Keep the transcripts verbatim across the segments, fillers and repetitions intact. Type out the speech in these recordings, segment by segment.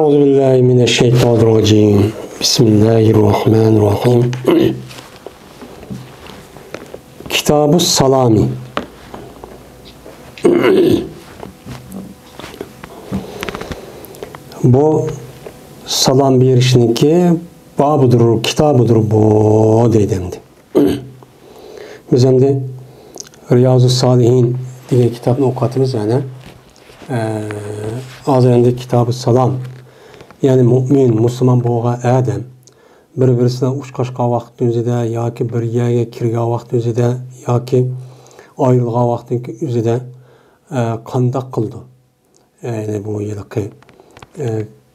أعوذ بالله من الشيطان الرجيم. بسم الله الرحمن الرحيم. كتاب السلام. بۇ سالام بېرىشنىڭكى بابىدۇر، كىتابىدۇر بۇ، دەيدۇ ئەمدى. بىز ئەمدى رىيازۇ سالىھىن دېگەن كىتابنى ئوقۇۋاتىمىز يەنە. ئە، ھازىر ئەمدى كىتابى سالام. يەنى مۇئمىن، مۇسۇلمان بولغان ئادەم بىر-بىرسى بىلەن ئۇچراشقان ۋاقىت ئۆزىدە ياكى بىر يەرگە كىرگەن ۋاقىت ئۆزىدە ياكى ئايرىلغان ۋاقىت ئۆزىدە، ئە، قانداق قىلىدۇ؟ يەنى بۇ ھېلىقى، ئە،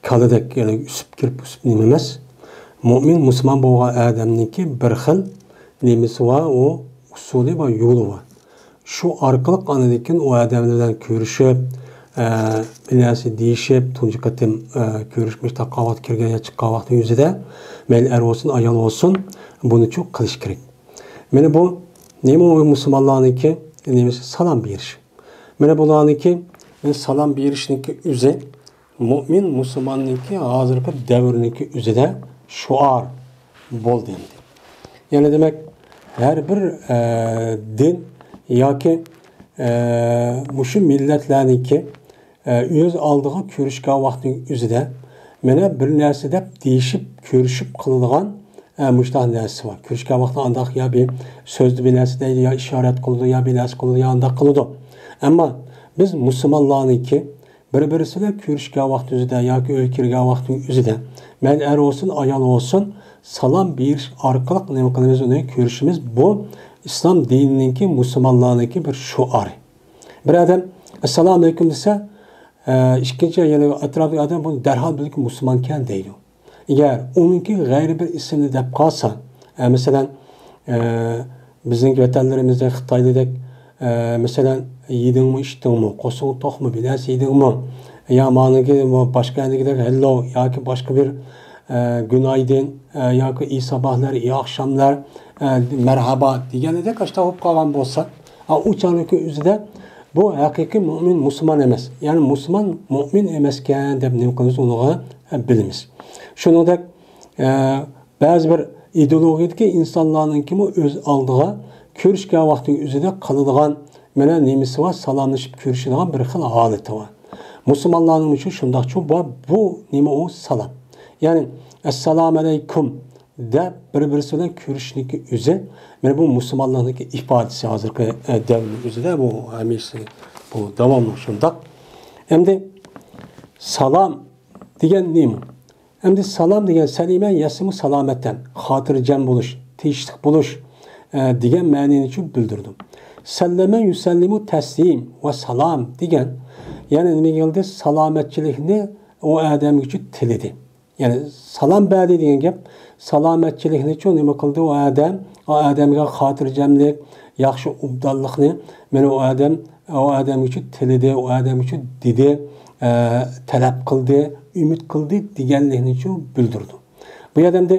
كالىدەك، يەنى ئۈسۈپ كىرىپ ئۈسۈپ نېمە ئەمەس. مۇئمىن مۇسۇلمان بولغان ئادەمنىڭكى بىر خىل نېمىسى بار، ئۇ ئۇسۇلى بار، يولى بار. شۇ ئارقىلىق ئاندىن كېيىن ئۇ ئادەملەر بىلەن كۆرۈشۈپ، ئە، بىر نەرسە دېيىشىپ، تۇنجى قېتىم، ئە، كۆرۈشمەكچى تاقاۋات كىرگەن يا چىققان ۋاقتى يۈزىدە، مەيلى ئەر بولسۇن، ئايال بولسۇن، بۇنىچۇ قىلىش كېرەك. مانا بۇ نېمە، ئۇ مۇسۇلمانلارنىڭكى نېمىسى؟ سالام بېرىش. مانا بۇلارنىڭكى، مانا سالام بېرىشنىڭكى ئۆزى مۇئمىن مۇسۇلماننىڭكى ھازىرقى دەۋرنىڭكى ئۆزىدە شوئار بولدى ئەمدى. يەنى دېمەك، ھەر بىر، ئە، دىن ياكى، ئە، مۇشۇ مىللەتلەرنىڭكى، ئە، ئۆز ئالدىغا كۆرۈشكەن ۋاقتىنىڭ ئۆزىدە مانا بىر نەرسە دەپ دېيىشىپ، كۆرۈشۈپ قىلىدىغان، ئە، مۇشۇنداق نەرسىسى بار. كۆرۈشكەن ۋاقتىدا ئانداق يا بىر سۆزدە بىر نەرسە دەيدۇ، يا ئىشارەت قىلىدۇ، يا بىر نەرسە قىلىدۇ، يا ئانداق قىلىدۇ. ئەمما بىز مۇسۇلمانلارنىڭكى بىر-بىرسى بىلەن كۆرۈشكەن ۋاقتى ئۆزىدە ياكى ئۆيگە كىرگەن ۋاقتى ئۆزىدە، مەيلى ئەر بولسۇن، ئايال بولسۇن، سالام بېرىش ئارقىلىق نېمە قىلىمىز؟ ئۇنى كۆرۈشىمىز. بۇ ئىسلام دىنىنىڭكى، مۇسۇلمانلارنىڭكى بىر شوئارى. بىر ئادەم «ئەسسالامۇ ئەلەيكۇم» دېسە، ئە، ئىككىنچى، يەنى ئەتراپتىكى ئادەم بۇنى دەرھال بىلىدۇكى، مۇسۇلمانكەن دەيدۇ. ئەگەر ئۇنىڭكى غەيرىي بىر ئىسىمنى دەپ قالسا، ئە، مەسىلەن، ئە، بىزنىڭ ۋەتەنلىرىمىزدە خىتايلىدەك، ئە، مەسىلەن، «يېدىڭمۇ، ئىچتىڭمۇ، قورسىقىڭ توقمۇ، بىر نەرسە يېدىڭمۇ؟» يا مانىڭكى باشقا يەردىكىدەك «ھەللو» ياكى باشقا بىر، ئە، «گۈنايدىن»، ئە، ياكى «ئى ساباھلار، ئى ئاخشاملار، ئە، مەرھابا» دېگەندەك ئاشۇنداق بولۇپ قالغان بولسا، ئا، ئۇ چاغنىڭكى ئۆزىدە بۇ ھەقىقىي مۆمىن مۇسۇلمان ئەمەس. يەنى مۇسۇلمان مۆمىن ئەمەسكەن دەپ نېمە قىلىمىز، ئۇنىڭغا، ئە، بىلىمىز. شۇنىڭدەك، ئە، بەزى بىر ئىدېئولوگىيەدىكى ئىنسانلارنىڭكىمۇ ئۆز ئالدىغا كۆرۈشكەن ۋاقتىنىڭ ئۆزىدە قىلىدىغان مانا نېمىسى بار، سالاملىشىپ كۆرۈشىدىغان بىر خىل ھالىتى بار. مۇسۇلمانلارنىڭمۇ شۇنداقچۇ بار. بۇ نېمە ئۇ؟ سالام. يەنى «ئەسسالامۇ ئەلەيكۇم» دەپ بىر-بىرسى بىلەن كۆرۈشنىڭكى ئۆزى، مانا بۇ مۇسۇلمانلىقنىڭكى ئىپادىسى. ھازىرقى، ئە، دەۋرنىڭ ئۆزىدە بۇ ھەمىشە بۇ داۋاملىق شۇنداق. ئەمدى سالام دېگەن نېمە؟ ئەمدى سالام دېگەن سەلىمە يەسلىمۇ سالامەتەن، خاتىرجەم بولۇش، تىنچلىق بولۇش، ئە، دېگەن مەنىنى شۇ بىلدۈرىدۇ. سەللەمە يۇسەللىمۇ تەسلىم ۋە سالام دېگەن، يەنى نېمە كەلدى؟ سالامەتچىلىكنى ئۇ ئادەمگە شۇ تىلىدى. يەنى سالام بەردى دېگەن گەپ، سالامەتچىلىكنىچۇ نېمە قىلدى ئۇ ئادەم؟ ئۇ ئادەمگە خاتىرجەملىك، ياخشى ئوبدانلىقنى مانا ئۇ ئادەم، ئۇ ئادەمگىچۇ تىلىدى، ئۇ ئادەمگىچۇ دېدى، ئە، تەلەپ قىلدى، ئۈمىد قىلدى دېگەنلىكنىچۇ بىلدۈرىدۇ. بۇ يەردە ئەمدى،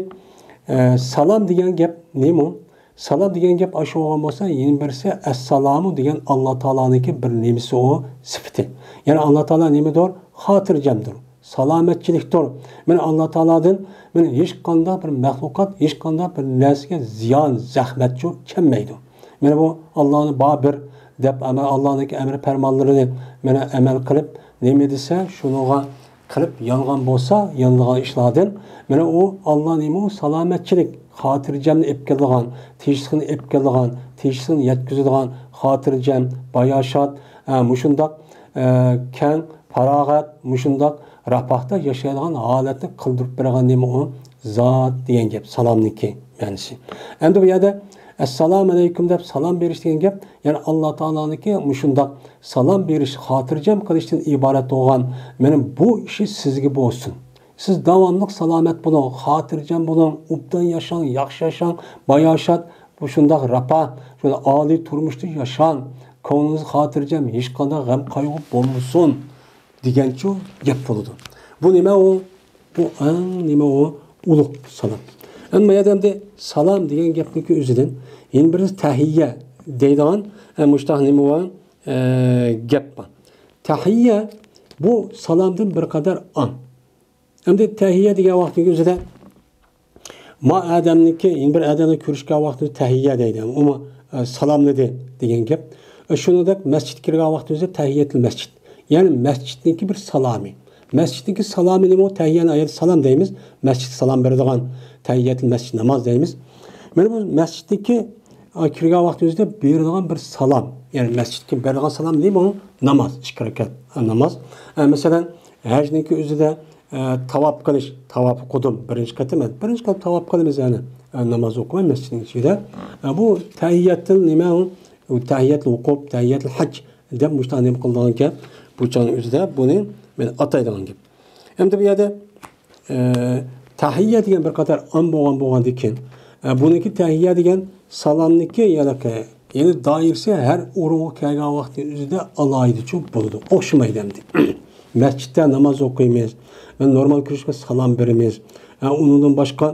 ئە، سالام دېگەن گەپ نېمە؟ سالام دېگەن گەپ ئاشۇ بولغان بولسا، يەنە بىرسى ئەسسالامۇ دېگەن ئاللا تائالانىڭكى بىر نېمىسى ئۇ، سۈپىتى. يەنى ئاللا تائالا نېمىدۇر؟ خاتىرجەمدۇر، سالامەتچىلىكتۇر. مانا ئاللا تائالادىن مانا ھېچقانداق بىر مەخلۇقات، ھېچقانداق بىر نەرسىگە زىيان، زەخمەتچۇ كەلمەيدۇ. مانا بۇ ئاللانى بار بىر دەپ، ئەمە ئاللانىڭكى ئەمر پەرمانلىرىنى مانا ئەمەل قىلىپ، نېمە دېسە شۇنىڭغا قىلىپ يانغان بولسا، يانىدىغان ئىشلاردىن، مانا ئۇ ئاللا نېمە ئۇ؟ سالامەتچىلىك، خاتىرجەمنى ئېلىپ كېلىدىغان، تىنچلىقنى ئېلىپ كېلىدىغان، تىنچلىقنى يەتكۈزىدىغان، خاتىرجەم، باياشات، ئە، مۇشۇنداق، ئە، كەڭ پاراغەت، مۇشۇنداق راپاھتا ياشايدىغان ھالەتنى قىلدۇرۇپ بېرىدىغان نېمە ئۇ؟ زات دېگەن گەپ، سالامنىڭكى مەنىسى. ئەمدى بۇ يەردە «ئەسسالامۇ ئەلەيكۇم» دەپ سالام بېرىش دېگەن گەپ، يەنى ئاللا تائالانىڭكى مۇشۇنداق سالام بېرىش، خاتىرجەم قىلىشتىن ئىبارەت بولغان، مانا بۇ ئىشى سىزگە بولسۇن. سىز داۋاملىق سالامەت بولۇڭ، خاتىرجەم بولۇڭ، ئوبدان ياشاڭ، ياخشى ياشاڭ، باياشات، مۇشۇنداق راپا، شۇنداق ئالىي تۇرمۇشتا ياشاڭ، كۆڭلىڭىز خاتىرجەم، ھېچقانداق غەم قايغۇ بولمىسۇن دېگەنچۇ گەپ بولىدۇ. بۇ نېمە ئۇ؟ بۇ ئەڭ نېمە ئۇ؟ ئۇلۇغ سالام. ئەمما يەردە ئەمدى سالام دېگەن گەپنىڭكى ئۆزىدىن يەنە بىر تەھىيە دەيدىغان، ئە، مۇشتاق نېمە بار؟ ئە، گەپ بار. تەھىيە بۇ سالامدىن بىر قەدەر ئاڭ. ئەمدى تەھىيە دېگەن ۋاقىتنىڭ ئۆزىدە ما ئادەمنىڭكى، يەنە بىر ئادەمنى كۆرۈشكەن ۋاقتىدا تەھىيە دەيدۇ. ئۇمۇ، ئە، سالاملىدى دېگەن گەپ. ئە، شۇنىڭدەك مەسچىتكە كىرگەن ۋاقتىمىزدا تەھىيەتۇل مەسچىت. يەنى مەسچىتنىڭكى بىر سالامى. مەسچىتنىڭكى سالامى نېمە؟ تەھىيەنى ئايەت سالام دەيمىز. مەسچىتكە سالام بېرىدىغان تەھىيەتۇل مەسچىت ناماز دەيمىز. مانا بۇ مەسچىتنىڭكى، ئە، كىرگەن ۋاقتىمىزدا بېرىدىغان بىر سالام. يەنى مەسچىتكە بېرىدىغان سالام نېمە؟ ئۇ ناماز، ئىككى رەكەت، ئە، ناماز. ئە، مەسىلەن، ھەجنىڭكى ئۆزىدە ئە، تاۋاپ قىلىش، تاۋاپ قۇدۇم، بىرىنچى قېتىم، بىرىنچى قېتىم تاۋاپ قىلىمىز، يەنى، ئە، ناماز ئوقۇماي مەسچىتنىڭ ئىچىدە. ئە، بۇ تەھىيەتتىن نېمە ئۇ؟ ئۇ تەھىيەتتىن ۋۇقۇپ، تەھىيەتتىن ھەج دەپ مۇشۇنداق نېمە قىلىدىغان گەپ. بۇ چاغنىڭ ئۆزىدە بۇنى مەن ئاتايدىغان گەپ. ئەمدى بۇ يەردە، ئە، تەھىيە دېگەن بىر قاتار ئام بولغان بولغاندىن كېيىن، ئە، بۇنىڭكى تەھىيە دېگەن سالامنىڭكى يەنە، يەنە دائىرىسى ھەر ئورۇنغا كەلگەن ۋاقىتنىڭ ئۆزىدە ئالاھىدىچۇ بولىدۇ. ئوخشىمايدۇ ئەمدى. مەسچىتتە ناماز ئوقۇيمىز. نورمال كۆرۈشكە سالام بېرىمىز. ھە، ئۇنىڭدىن باشقا،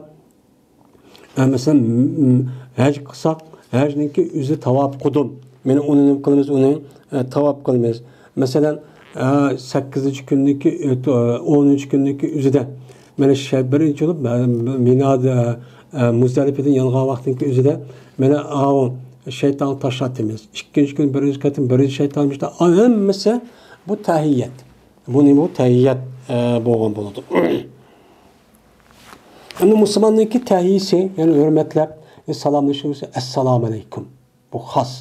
ھە، مەسىلەن، م-، م-، ھەج قىلساق، ھەجنىڭكى ئۆزى تاۋاپ قۇدۇم. مانا ئۇنى نېمە قىلىمىز؟ ئۇنى، ئە، تاۋاپ قىلىمىز. مەسىلەن، ئە، سەككىزىنچى كۈننىكى، ئە، تو-، ئە، ئونىنچى كۈننىكى ئۆزىدە، مانا شە-، بىرىنچى بولۇپ، ئە، مىنادا، ئە، مۇزدەلىپىدىن يانغان ۋاقىتنىڭكى ئۆزىدە، مانا ئاۋۇ شەيتانغا تاش ئاتىمىز. ئىككىنچى كۈن بىرىنچى قېتىم، بىرىنچى شەيتان، مۇشۇنداق ھەممىسى بۇ تەھىيەت. بۇ نېمە؟ بۇ تەھىيەت، ئە، بولغان بولىدۇ. ئەمدى مۇسۇلماننىڭكى تەھىيىسى، يەنى ھۆرمەتلەپ، ئە، سالاملىشىشى، ئەسسالامۇ ئەلەيكۇم. بۇ خاس.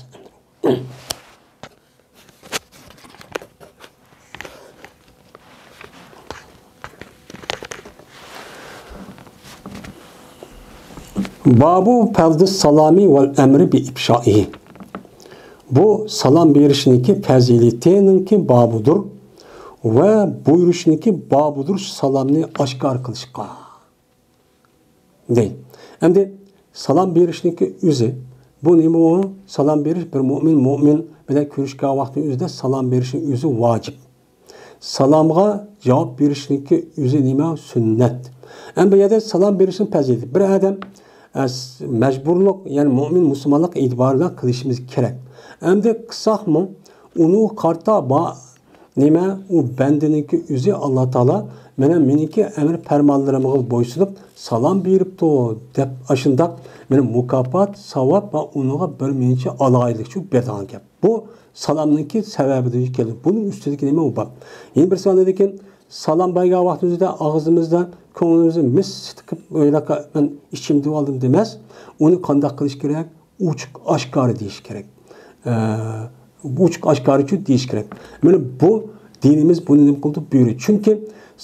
بابۇ فەزلىس سالامى ۋەل ئەمرى بى ئىپشائىھى. بۇ سالام بېرىشنىڭكى پەزىلىتىنىڭكى بابىدۇر ۋە بۇيرۇشنىڭكى بابىدۇر، سالامنى ئاشكارا قىلىشقا. دەي. ئەمدى سالام بېرىشنىڭكى ئۆزى، بۇ نېمە ئۇ؟ سالام بېرىش، بىر مۆمىن مۆمىن بىلەن كۆرۈشكەن ۋاقتىنىڭ ئۆزىدە سالام بېرىشنىڭ ئۆزى ۋاجىپ. سالامغا جاۋاب بېرىشنىڭكى ئۆزى نېمە؟ سۈننەت. ئەمدى بۇ يەردە سالام بېرىشنىڭ پەزىلىتى. بىر ئادەم، ئە، س-، مەجبۇرلۇق، يەنى مۆمىن مۇسۇلمانلىق ئېتىبارى بىلەن قىلىشىمىز كېرەك. ئەمدى قىلساقمۇ، ئۇنىڭغا قارىتا با-، نېمە، ئۇ بەندىنىڭكى ئۆزى ئاللا تائالا مانا مېنىڭكى ئەمر پەرمانلىرىمغا بويسۇنۇپ سالام بېرىپتۇ دەپ، ئاشۇنداق مانا مۇكاپات، ساۋاب ۋە ئۇنىڭغا بىر مىنچە ئالاھىدىلىك ئۈچۈن بېرىدىغان گەپ. بۇ سالامنىڭكى سەۋەبىدىن كېلىدۇ. بۇنىڭ ئۈستىدىكى نېمە ئۇ بار؟ يەنە بىرسى ئاندىن كېيىن سالام بەرگەن ۋاقتىمىزدا ئاغزىمىزدا، كۆڭلىمىزدە مىس تىقىپ ئويلاپ، مەن ئىچىم دېۋالدىم دېمەس، ئۇنى قانداق قىلىش كېرەك؟ ئوچۇق ئاشكارا دېيىش كېرەك. ئە، ئوچۇق ئاشكارىچۇ دېيىش كېرەك. مانا بۇ دىنىمىز بۇنى نېمە قىلدى؟ بۇيرۇدى. چۈنكى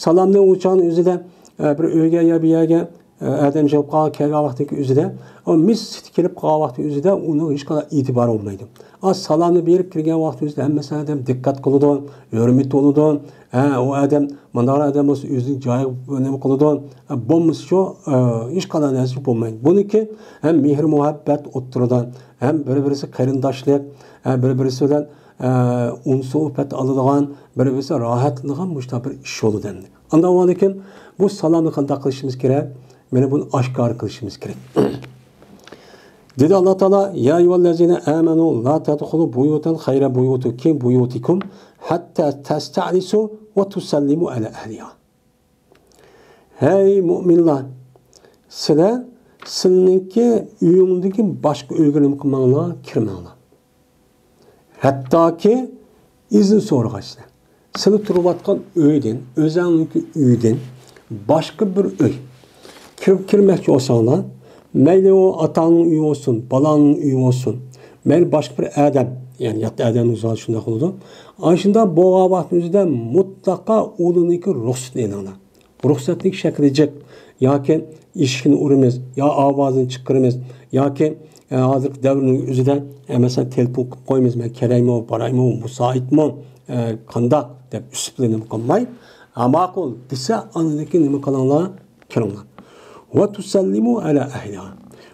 سالامنى ئوچاقنىڭ ئۆزىدە، ئە، بىر ئۆيگە يا بىر يەرگە، ئە، ئادەم يىغىلىپ قالغان، كەلگەن ۋاقتىدىكى ئۆزىدە، ئۇ مىس سۈتى كېلىپ قالغان ۋاقتىنىڭ ئۆزىدە ئۇنىڭ ھېچقانداق ئېتىبارى بولمايدۇ. ئا، سالامنى بېرىپ كىرگەن ۋاقتىنىڭ ئۆزىدە ھەممىسى ئادەم دىققەت قىلىدۇ، ھۆرمىتى بولىدۇ. ھە، ئۇ ئادەم مانداقلا ئادەم بولسا ئۆزىنىڭ جايىغا نېمە قىلىدۇ؟ ھە، بولمىسىچۇ، ھە، ھېچقانداق نەرسە بولمايدۇ. بۇنىڭكى ھەم مېھىر-مۇھەببەت ئوتتۇرىدا، ھەم بىر-بىرسى قېرىنداشلىق، ھە، بىر-بىرسى بىلەن، ھە، ئۇنسى-ئۇلپەت ئالىدىغان، بىر-بىرسى راھەتلىنىدىغان مۇشۇنداق بىر ئىش يولىدىن. ئاندىن كېيىن بۇ سالامنى قانداق قىلىشىمىز كېرەك؟ مانا بۇنى ئاشكارا قىلىشىمىز كېرەك. دېدى ئاللا تائالا: يا أيها الذين آمنوا لا تدخلوا بيوتا غير بيوتكم، بيوتكم حتى تستأنسوا وتسلموا على أهلها. ھەي مۆمىنلار، سىلەر سىلىنىڭكى ئۆيۈڭدىكى باشقا ئۆيگە نېمە قىلماڭلار، كىرمەڭلار. ھەتتاكى ئىزىن سورىغاچ سىلەر. سىلى تۇرۇۋاتقان ئۆيدىن، ئۆزەڭنىڭكى ئۆيىدىن باشقا بىر ئۆي كىرىپ كىرمەكچى بولساڭلار، مەيلى ئۇ ئاتاڭنىڭ ئۆيى بولسۇن، بالاڭنىڭ ئۆيى بولسۇن، مەيلى باشقا بىر ئادەم، يەنى يات ئادەمنىڭ زادى شۇنداق بولىدۇ. ئاشۇنداق بولغان ۋاقىتنىڭ ئۆزىدە مۇتلەقا ئۇنىڭكى رۇخسىتىنى ئېلىڭلار. رۇخسەتنىڭ شەكلى جىق، ياكى ئىشىكنى ئۇرىمىز، يا ئاۋازىنى چىقىرىمىز، ياكى، ئە، ھازىرقى دەۋرنىڭ ئۆزىدە، ئە، مەسىلەن، تېلېفون قىلىپ قويىمىز، مەن كېرەيمۇ، بارايمۇ، مۇسائىتمۇ، ئە، قانداق دەپ ئۈستىدىن نېمە قىلماي، ھە، ماقۇل دېسە، ئاندىن كېيىن نېمە قىلىڭلار؟ كىرىڭلار. ۋە تۇسەللىمۇ ئەلە ئەھلىھا.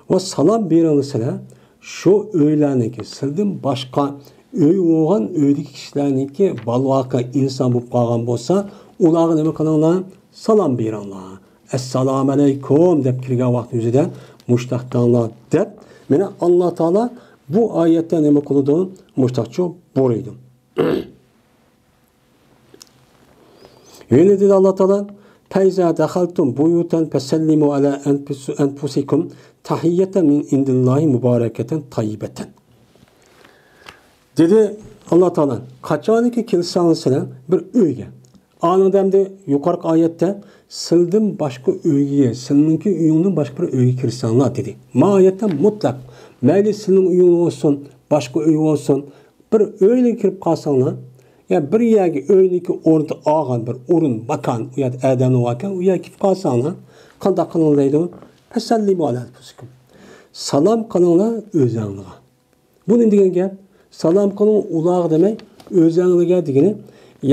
ۋە سالام بېرىڭلار سىلەر شۇ ئۆيلەرنىڭكى، سىلىدىن باشقا ئۆي بولغان ئۆيدىكى كىشىلەرنىڭكى بالىۋاقا ئىنسان بولۇپ قالغان بولسا، ئۇلارغا نېمە قىلىڭلار؟ سالام بېرىڭلار. ئەسسالامۇ ئەلەيكۇم دەپ كىرگەن ۋاقىت ئۆزىدە مۇشتاق دەڭلار دەپ، مانا ئاللا تائالا بۇ ئايەتتە نېمە قىلىدۇ؟ مۇشتاقچۇ بۇيرۇيدۇ. يەنە دېدى ئاللا تائالا: فإذا دخلتم بيوتا فسلموا على أنفس-، أنفسكم تحية من عند الله مباركة طيبة. دېدى ئاللا تائالا، قاچانكى كىرسەڭلار سىلەر بىر ئۆيگە، ئانىڭدا ئەمدى يۇقىرىقى ئايەتتە سىلدىن باشقا ئۆيگە، سىلنىڭكى ئۆيۈڭدىن باشقا بىر ئۆيگە كىرسەڭلار دېدى. ما ئايەتتە مۇتلەق، مەيلى سىلنىڭ ئۆيۈڭ بولسۇن، باشقا ئۆي بولسۇن، بىر ئۆيگە كىرىپ قالساڭلار، يا بىر يەرگە ئۆينىڭكى ئورنىدا ئالغان بىر ئورۇن، ماكان، ئۇ يەردە ئادەملەر باركەن، ئۇ يەرگە كىرىپ قالساڭلار، قانداق قىلىڭلار دەيدۇ؟ فسلموا على أنفسكم. سالام قىلىڭلار ئۆزۈڭلارغا. بۇ نېمە دېگەن گەپ؟ سالام قىلىڭ ئۇلارغا دېمەي، ئۆزۈڭلارغا دېگىنى.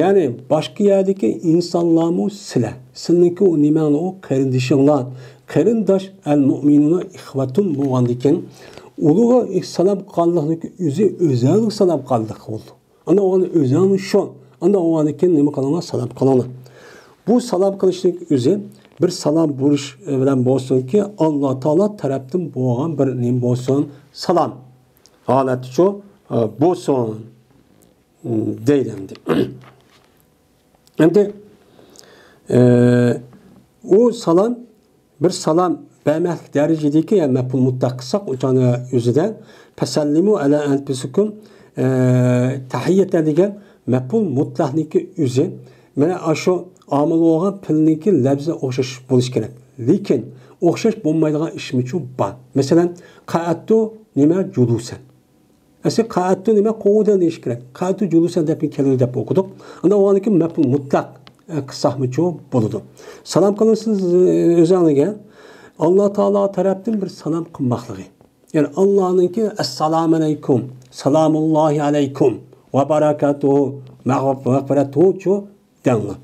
يەنى باشقا يەردىكى ئىنسانلارمۇ سىلەر. سىلىنىڭكى ئۇ نېمەڭلار، ئۇ قېرىندىشىڭلار. قېرىنداش، المؤمنون إخوة بولغاندىكىن، ئۇلارغا سالام قىلغانلىقنىڭ ئۆزى ئۆزۈڭلارغا سالام قىلغانلىق بولىدۇ. ئاندىن ئۇلارنى ئۆزۈڭلار شۇ. ئاندىن ئۇلاردىن كېيىن نېمە قىلىڭلار؟ سالام قىلىڭلار. بۇ سالام قىلىشنىڭ ئۆزى بىر سالام بولۇش بىلەن بولسۇنكى، ئاللا تائالا تەرەپتىن بولغان بىر نېمە بولسۇن؟ سالام. ھالەتچۇ، ئە، بولسۇن، دەيدۇ ئەمدى. ئەمدى، ئە، ئۇ سالام بىر سالام بەرمەكلىك دەرىجىدىكى، يەنى مەپئۇل مۇتلەق قىلساق، ئۇچانى ئۆزىدە، فسلموا على أنفسكم، ئە، تەھىيەتە دېگەن مەپئۇل مۇتلەقنىڭكى ئۆزى. مانا ئاشۇ ئامىل بولغان پېئىلنىڭكى لەپزى ئوخشاش بولۇشى كېرەك. لېكىن ئوخشاش بولمايدىغان ئىشمۇچۇ بار. مەسىلەن، قەئەدتۇ نېمە؟ جۇلۇسەن. ئەسلى قەئەدتۇ نېمە؟ قوغدىدى دېيىش كېرەك. قەئەدتۇ جۇلۇسەن دەپمۇ كېلىدۇ دەپ ئوقۇدۇق. ئاندىن ئۇنىڭكى مەپئۇل مۇتلەق، ئە، قىلساقمۇچۇ بولىدۇ. سالام قىلىسىز، ئە، ئۆزۈڭلارغا. ئاللا تائالا تەرەپتىن بىر سالام قىلماقلىقى. يەنى ئاللانىڭكى ئەسسالامۇ ئەلەيكۇم، سالامۇللاھى ئەلەيكۇم ۋە بەرەكاتۇھۇ، مەغ-، مەغفىرەتۇھۇچۇ دەڭلار.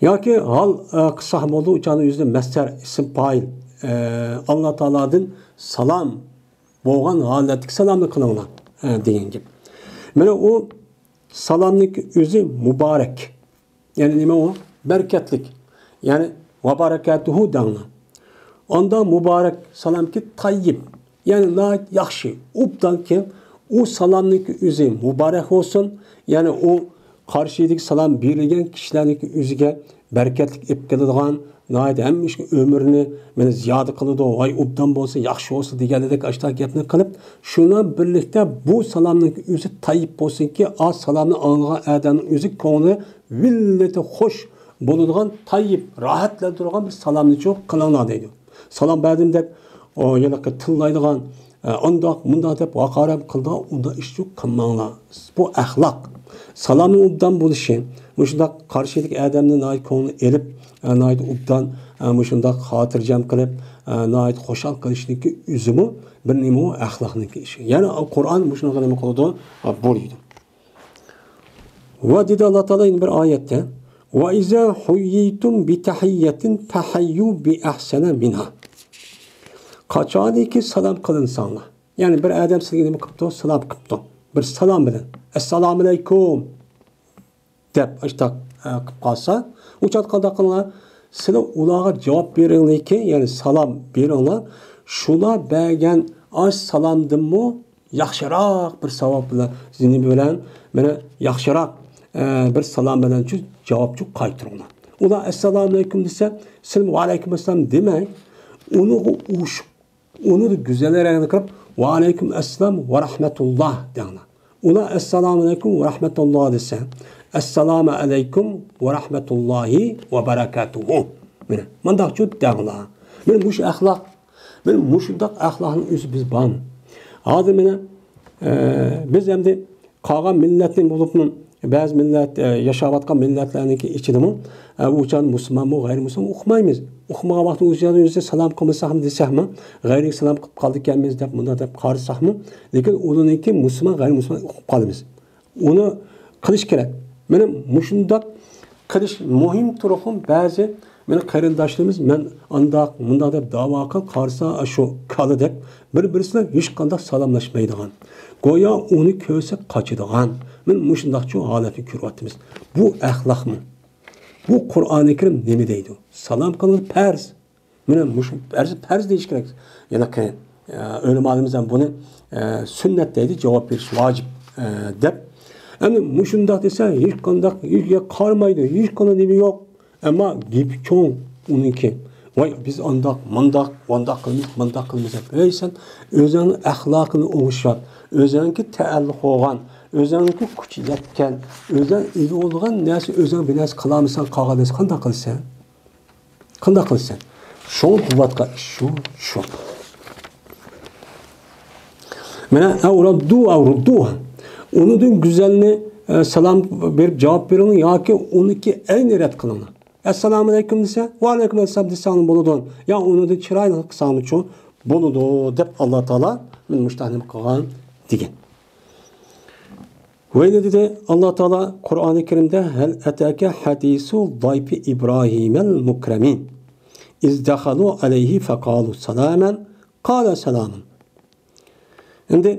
ياكى ھال، ئە، قىلساق بولىدۇ، ئۇچانى ئۆزىدە مەسدەر، ئىسىم پائىل، ئە، ئاللا تائالادىن سالام بولغان ھالەتتىكى سالامنى قىلىڭلار، ئە، دېگەن گەپ. مانا ئۇ سالامنىڭكى ئۆزى مۇبارەك. يەنى نېمە ئۇ؟ بەرىكەتلىك. يەنى ۋە بەرەكاتۇھۇ دەڭلار. ئاندا مۇبارەك سالامكى تاييىب. يەنى ناھايىتى ياخشى، ئوبدانكى، ئۇ سالامنىڭكى ئۆزى مۇبارەك بولسۇن. يەنى ئۇ قارشىدىكى سالام بېرىلگەن كىشىلەرنىڭكى ئۆزىگە بەرىكەتلىك ئېلىپ كېلىدىغان، ناھايىتى ھەممە ئىشقا ئۆمرىنى مانا زىيادە قىلىدۇ، ۋاي ئوبدان بولسا ياخشى بولسا دېگەندەك ئاشۇنداق گەپنى قىلىپ، شۇنىڭ بىلەن بىرلىكتە بۇ سالامنىڭكى ئۆزى تاييىب بولسۇنكى، ئا سالامنى ئاڭلىغان ئادەمنىڭ ئۆزى كۆڭلى ۋىللىتى خوش بولىدىغان، تاييىب، راھەتلەندۈرىدىغان بىر سالامنى چوق قىلىڭلار دەيدۇ. سالام بەردىم دەپ، ئۇ ھېلىقى تىللايدىغان، ئە، ئانداق، مۇنداق دەپ ھاقارەت قىلىدىغان ئۇنداق ئىش چوق قىلماڭلار. بۇ ئەخلاق. سالامنىڭ ئوبدان بولۇشى، مۇشۇنداق قارشىدىكى ئادەمنى ناھايىتى كۆڭلىنى ئېلىپ، ئە، ناھايىتى ئوبدان، ئە، مۇشۇنداق خاتىرجەم قىلىپ، ئە، ناھايىتى خۇشال قىلىشنىڭكى ئۆزىمۇ بىر نېمە ئۇ ئەخلاقنىڭكى ئىشى. يەنى قۇرئان مۇشۇنىڭغا نېمە قىلىدۇ؟ ئە، بۇيرۇيدۇ. ۋە دېدى ئاللا تائالا يەنە بىر ئايەتتە، وإذا حييتم بتحية فحيوا بأحسن منها. قاچانكى سالام قىلىنساڭلار، يەنى بىر ئادەم سىزگە نېمە قىپتۇ؟ سالام قىپتۇ. بىر سالام بىلەن، ئەسسالامۇ ئەلەيكۇم دەپ ئاشتاق، ئە، قىپ قالسا، ئۇ چاغدا قانداق قىلىڭلار؟ سىلەر ئۇلارغا جاۋاب بېرىڭلاركى، يەنى سالام بېرىڭلار. شۇلار بەرگەن ئاش سالامدىنمۇ ياخشىراق بىر ساۋاب بىلەن، نېمە بىلەن، مانا ياخشىراق، ئە، بىر سالام بىلەن شۇ جاۋابچۇ قايتۇرۇڭلار. ئۇلار ئەسسالامۇ ئەلەيكۇم دېسە، سىلەر ۋەئەلەيكۇم ئەسسالام دېمەي، ئۇنىڭغا ئوخشىشىپ، ئۇنى گۈزەلرەك قىلىپ، ۋەئەلەيكۇم ئەسسالام ۋە رەھمەتۇللا دەڭلار. ئۇلار ئەسسالامۇ ئەلەيكۇم ۋە رەھمەتۇللا دېسە، ئەسسالامۇ ئەلەيكۇم ۋە رەھمەتۇللاھى ۋە بەرەكاتۇھۇ. مانا مۇنداقچۇ دەڭلار. مانا مۇشۇ ئەخلاق، مانا مۇشۇنداق ئەخلاقنىڭ ئۆزى بىز بارمۇ؟ ھازىر مانا، ئە، بىز ئەمدى قالغان مىللەتنى بولۇپمۇ، بەزى مىللەت، ئە، ياشاۋاتقان مىللەتلەرنىڭكى ئىچىدىمۇ، ئە، ئۇ چاغدا مۇسۇلمانمۇ، غەيرىي مۇسۇلمان ئۇقمايمىز. ئۇقمىغان ۋاقتىدا ئۇ چاغدا ئۆزى سالام قىلمىساقمۇ دېسەكمۇ، غەيرىي سالام قىلىپ قالدىكەنمىز دەپ، مۇنداق دەپ قارىساقمۇ، لېكىن ئۇلارنىڭكى مۇسۇلمان، غەيرىي مۇسۇلمان ئۇقۇپ قالىمىز. ئۇنى قىلىش كېرەك. مانا مۇشۇنداق قىلىش مۇھىم تۇرۇقمۇ بەزى مېنىڭ قېرىنداشلىرىمىز مەن ئانداق، مۇنداق دەپ داۋا قىلىپ قارىسا، شۇ كالىدەك بىر-بىرسى بىلەن ھېچقانداق سالاملاشمايدىغان. گويا ئۇنى كۆرسە قاچىدىغان. مانا مۇشۇنداقچۇ ھالەتنى كۆرۈۋاتىمىز. بۇ ئەخلاقمۇ؟ بۇ قۇرئانى كەرىم نېمە دەيدۇ؟ سالام قىلىش پەرز. مانا مۇشۇ پەرز، پەرز دېيىش كېرەك. يەنى، ئە، ئۆلىمالىرىمىز ھەم بۇنى، ئە، سۈننەت دەيدۇ، جاۋاب بېرىش ۋاجىپ، ئە، دەپ. ئەمدى مۇشۇنداق دېسە، ھېچقانداق، ھېچ قارىمايدۇ، ھېچقانداق نېمە يوق. ئەمما گېپى چوڭ ئۇنىڭكى. ۋاي، بىز ئانداق، مانداق، ۋانداق قىلىمىز، مانداق قىلىمىز دەپ. ۋەي، سەن ئۆزۈڭنىڭ ئەخلاقىنى ئوڭشات، ئۆزۈڭكى تەئەللۇق بولغان، ئۆزۈڭنىڭكى كۈچى يەتكەن، ئۆزۈڭ ئىگە بولغان نەرسە، ئۆزۈڭ بىر نەرسە قىلالمىساڭ، قالغان نەرسە قانداق قىلىسەن؟ قانداق قىلىسەن؟ شۇڭا بولۇۋاتقان ئىش شۇ، شۇ. مانا، ئەۋ رەددۇ، ئەۋ رۇددۇ. ئۇنىڭدىن گۈزەلنى، ئە، سالام بېرىپ جاۋاب بېرىڭ ياكى ئۇنىڭكى ئەينى رەت قىلىڭلار. ئەسسالامۇ ئەلەيكۇم دېسە، ۋەئەلەيكۇم ئەسسالام دېسەڭ بولىدۇ. يا ئۇنىڭدىن چىرايلىق قىلساڭچۇ بولىدۇ دەپ ئاللا تائالا مانا مۇشۇنداق نېمە قىلغان دېگەن. ۋەينى دېدى ئاللا تائالا قۇرئانى كەرىمدە، ھەل ئەتاكە ھەدىسۇ ضيف إبراهيم المكرمين إذ دخلوا عليه فقالوا سلاما قال سلام. ئەمدى،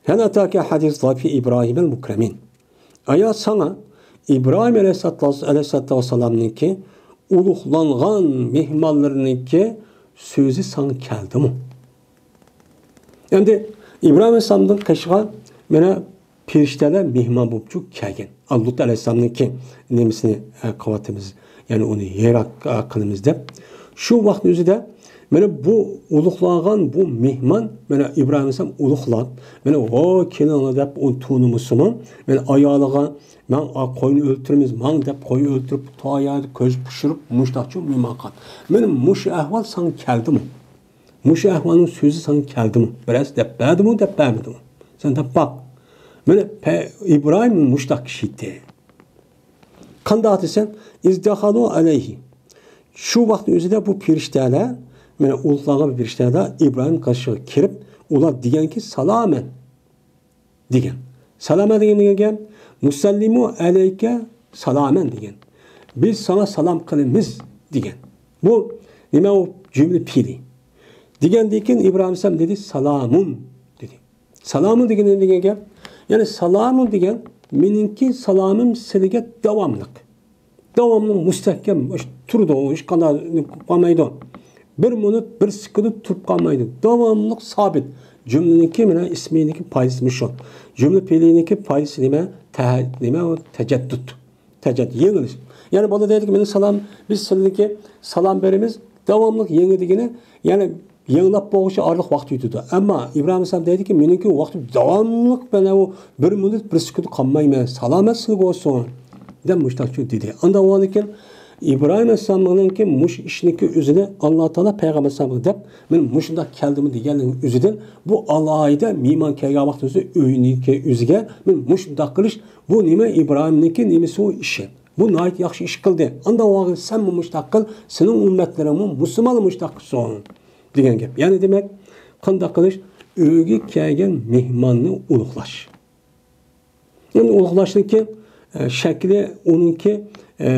ھەل ئەتاكە ھەدىس ضيف إبراهيم المكرمين. ئايا ساڭا ئىبراھىم ئەلەيھىسسالاتۇ، ئەلەيھىسسالاتۇ ۋەسسالامنىڭكى ئۇلۇغلانغان مېھمانلىرىنىڭكى سۆزى ساڭا كەلدىمۇ؟ ئەمدى ئىبراھىم ئەلەيھىسسالامنىڭ قېشىغا مانا پېرىشتەلەر مېھمان بولۇپچۇ كەلگەن. ئا، لۇت ئەلەيھىسسالامنىڭكى نېمىسىنى، ئە، قىلىۋاتىمىز، يەنى ئۇنى ھېراق، ئە، قىلىمىز دەپ. شۇ ۋاقىتنىڭ ئۆزىدە مانا بۇ ئۇلۇغلانغان بۇ مېھمان مانا ئىبراھىم ئەلەيھىسسالام ئۇلۇغلاپ، مانا، ھو، كېلىڭلار دەپ ئۇنى تونۇمىسىمۇ، مانا ئايالىغا، ماڭ، ئا، قوينى ئۆلتۈرىمىز، ماڭ دەپ قوي ئۆلتۈرۈپ، تاياقتا كۆز پىشۇرۇپ، مۇشتاقچۇ مېھمان قىلغان. مانا مۇشۇ ئەھۋال ساڭا كەلدىمۇ؟ مۇشۇ ئەھۋالنىڭ سۆزى ساڭا كەلدىمۇ؟ بىرەرسى دەپ بەردىمۇ، دەپ بەرمىدىمۇ؟ سەن دەپ باق. مانا پە-، ئىبراھىم مۇشتاق كىشى ئىدى. قانداق دېسەم، ئىز دەخەلۇ ئەلەيھى. شۇ ۋاقىتنىڭ ئۆزىدە بۇ پېرىشتەلەر، مانا ئۇلۇغلانغان پېرىشتەلەر ئىبراھىم قېشىغا كىرىپ، ئۇلار دېگەنكى، سالامەن. دېگەن. سالامەن دېگەن نېمە دېگەن گەپ؟ نۇسەللىمۇ ئەلەيكە سالامەن دېگەن. بىز ساڭا سالام قىلىمىز دېگەن. بۇ نېمە ئۇ؟ جۈملە پېئلى. دېگەندىن كېيىن ئىبراھىم ئەلەيھىسسالام دېدى، سالامۇن دېدى. سالامۇن دېگەن نېمە دېگەن گەپ؟ يەنى سالامۇن دېگەن، مېنىڭكى سالامىم سىلىگە داۋاملىق. داۋاملىق مۇستەھكەم، ئىش تۇرىدۇ، ھېچقانداق قالمايدۇ. بىر مىنۇت، بىر سېكۇنت تۇرۇپ قالمايدۇ. داۋاملىق سابىت. جۈملىنىڭكى مانا ئىسمىنىڭكى پايدىسى مۇشۇ. جۈملە پېئلىنىڭكى پايدىسى نېمە؟ تە-، نېمە ئۇ؟ تەجەددۇت. تەجەددۇت، يېڭىلىش. يەنى بالىلار دەيدىكى، مېنىڭ سالام، بىز سىلىگە سالام بېرىمىز، داۋاملىق يېڭى دېگىنى، يەنى يېڭىلاپ بولغۇچە ئارىلىق ۋاقىت ئۆتىدۇ. ئەمما ئىبراھىم ئەلەيھىسسالام دەيدىكى، مېنىڭكى ۋاقتىم داۋاملىق، مانا ئۇ بىر مىنۇت، بىر سېكۇنت قالمايمەن، سالامەت سىلىگە بولسۇن، دەپ مۇشۇنداق دېدى. ئاندىن كېيىن ئىبراھىم ئەلەيھىسسالامنىڭكى مۇشۇ ئىشنىڭكى ئۆزىنى ئاللا تائالا پەيغەمبەر ئەلەيھىسسالامغا دەپ، مەن مۇشۇنداق كەلدىم دېگەننىڭ ئۆزىدىن، بۇ ئالاھىدە مېھمان كەلگەن ۋاقتىمىزدا ئۆينىڭكى ئۆزىگە مەن مۇشۇنداق قىلىش، بۇ نېمە ئىبراھىمنىڭكى نېمىسى ئۇ ئىشى. بۇ ناھايىتى ياخشى ئىش قىلدى. ئانداق ۋاقىت سەنمۇ مۇشۇنداق قىل، سېنىڭ ئۈممەتلىرىڭمۇ مۇسۇلمانلار مۇشۇنداق قىلسۇن. دېگەن گەپ. يەنى دېمەك، قانداق قىلىش؟ ئۆيگە كەلگەن مېھماننى ئۇلۇغلاش. ئەمدى ئۇلۇغلاشنىڭكى، ئە، شەكلى، ئۇنىڭكى، ئە،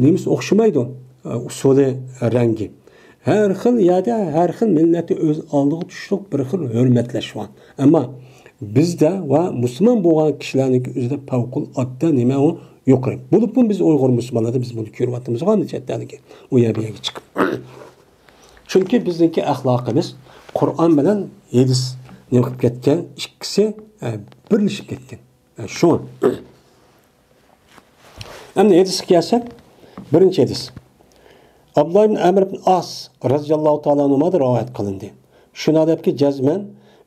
نېمىسى ئوخشىمايدۇ، ئە، ئۇسۇلى، رەڭگى. ھەر خىل يەردە، ھەر خىل مىللەتتە ئۆز ئالدىغا تۇتۇشلۇق بىر خىل ھۆرمەتلەش بار. ئەمما بىزدە ۋە مۇسۇلمان بولغان كىشىلەرنىڭكى ئۆزىدە پەۋقۇلئاددە نېمە ئۇ يۇقىرى. بولۇپمۇ بىز ئۇيغۇر مۇسۇلمانلاردا بىز بۇنى كۆرۈۋاتىمىز، چەت ئەلدىكى ئۇ يەر بۇ يەرگە چىقىپ. چۈنكى بىزنىڭكى ئەخلاقىمىز قۇرئان بىلەن ھەدىس نېمە قىلىپ كەتكەن، ئىككىسى، ئە، بىرلىشىپ كەتكەن. ئە، شۇڭا. ئەمدى ھەدىسكە كەلسەك، بىرىنچى ھەدىس. ئابدۇللا ئىبن ئەمر ئىبن ئاس رەزىياللاھۇ تائالا ئەنھۇمادىن رىۋايەت قىلىندى. شۇنداق دەپكى، جەزمەن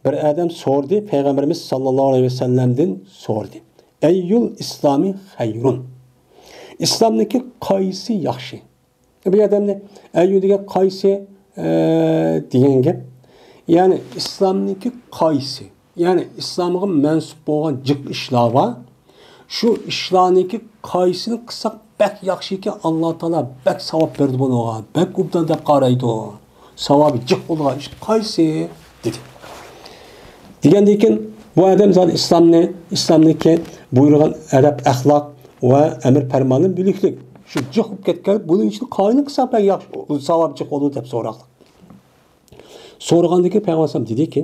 بىر ئادەم سورىدى، پەيغەمبىرىمىز ساللاللاھۇ ئەلەيھى ۋەسەللەمدىن سورىدى. ئەييۇل ئىسلامى خەيرۇن؟ ئىسلامنىڭكى قايسى ياخشى؟ بۇ ئادەمنى ئەييۇ دېگەن قايسى، ئە، دېگەن گەپ. يەنى ئىسلامنىڭكى قايسى؟ يەنى ئىسلامغا مەنسۇپ بولغان جىق ئىشلار بار. شۇ ئىشلارنىڭكى قايسىنى قىلساق بەك ياخشىكەن، ئاللا تائالا بەك ساۋاب بېرىدۇ بۇنىڭغا، بەك ئوبدان دەپ قارايدۇ. ساۋابى جىق بولغان ئىش قايسى؟ دېدى. دېگەندىن كېيىن بۇ ئادەم زادى ئىسلامنى، ئىسلامنىڭكى بۇيرۇغان ئەدەپ، ئەخلاق ۋە ئەمر پەرمانى بۆلەكلىك. شۇ جىق بولۇپ كەتكەن، بۇنىڭ ئىچىدە قايسىنى قىلساق بەك ياخشى، ساۋابى جىق بولىدۇ دەپ سوراقلىق. سورىغاندىن كېيىن پەيغەمبەر ئەلەيھىسسالام دېدىكى،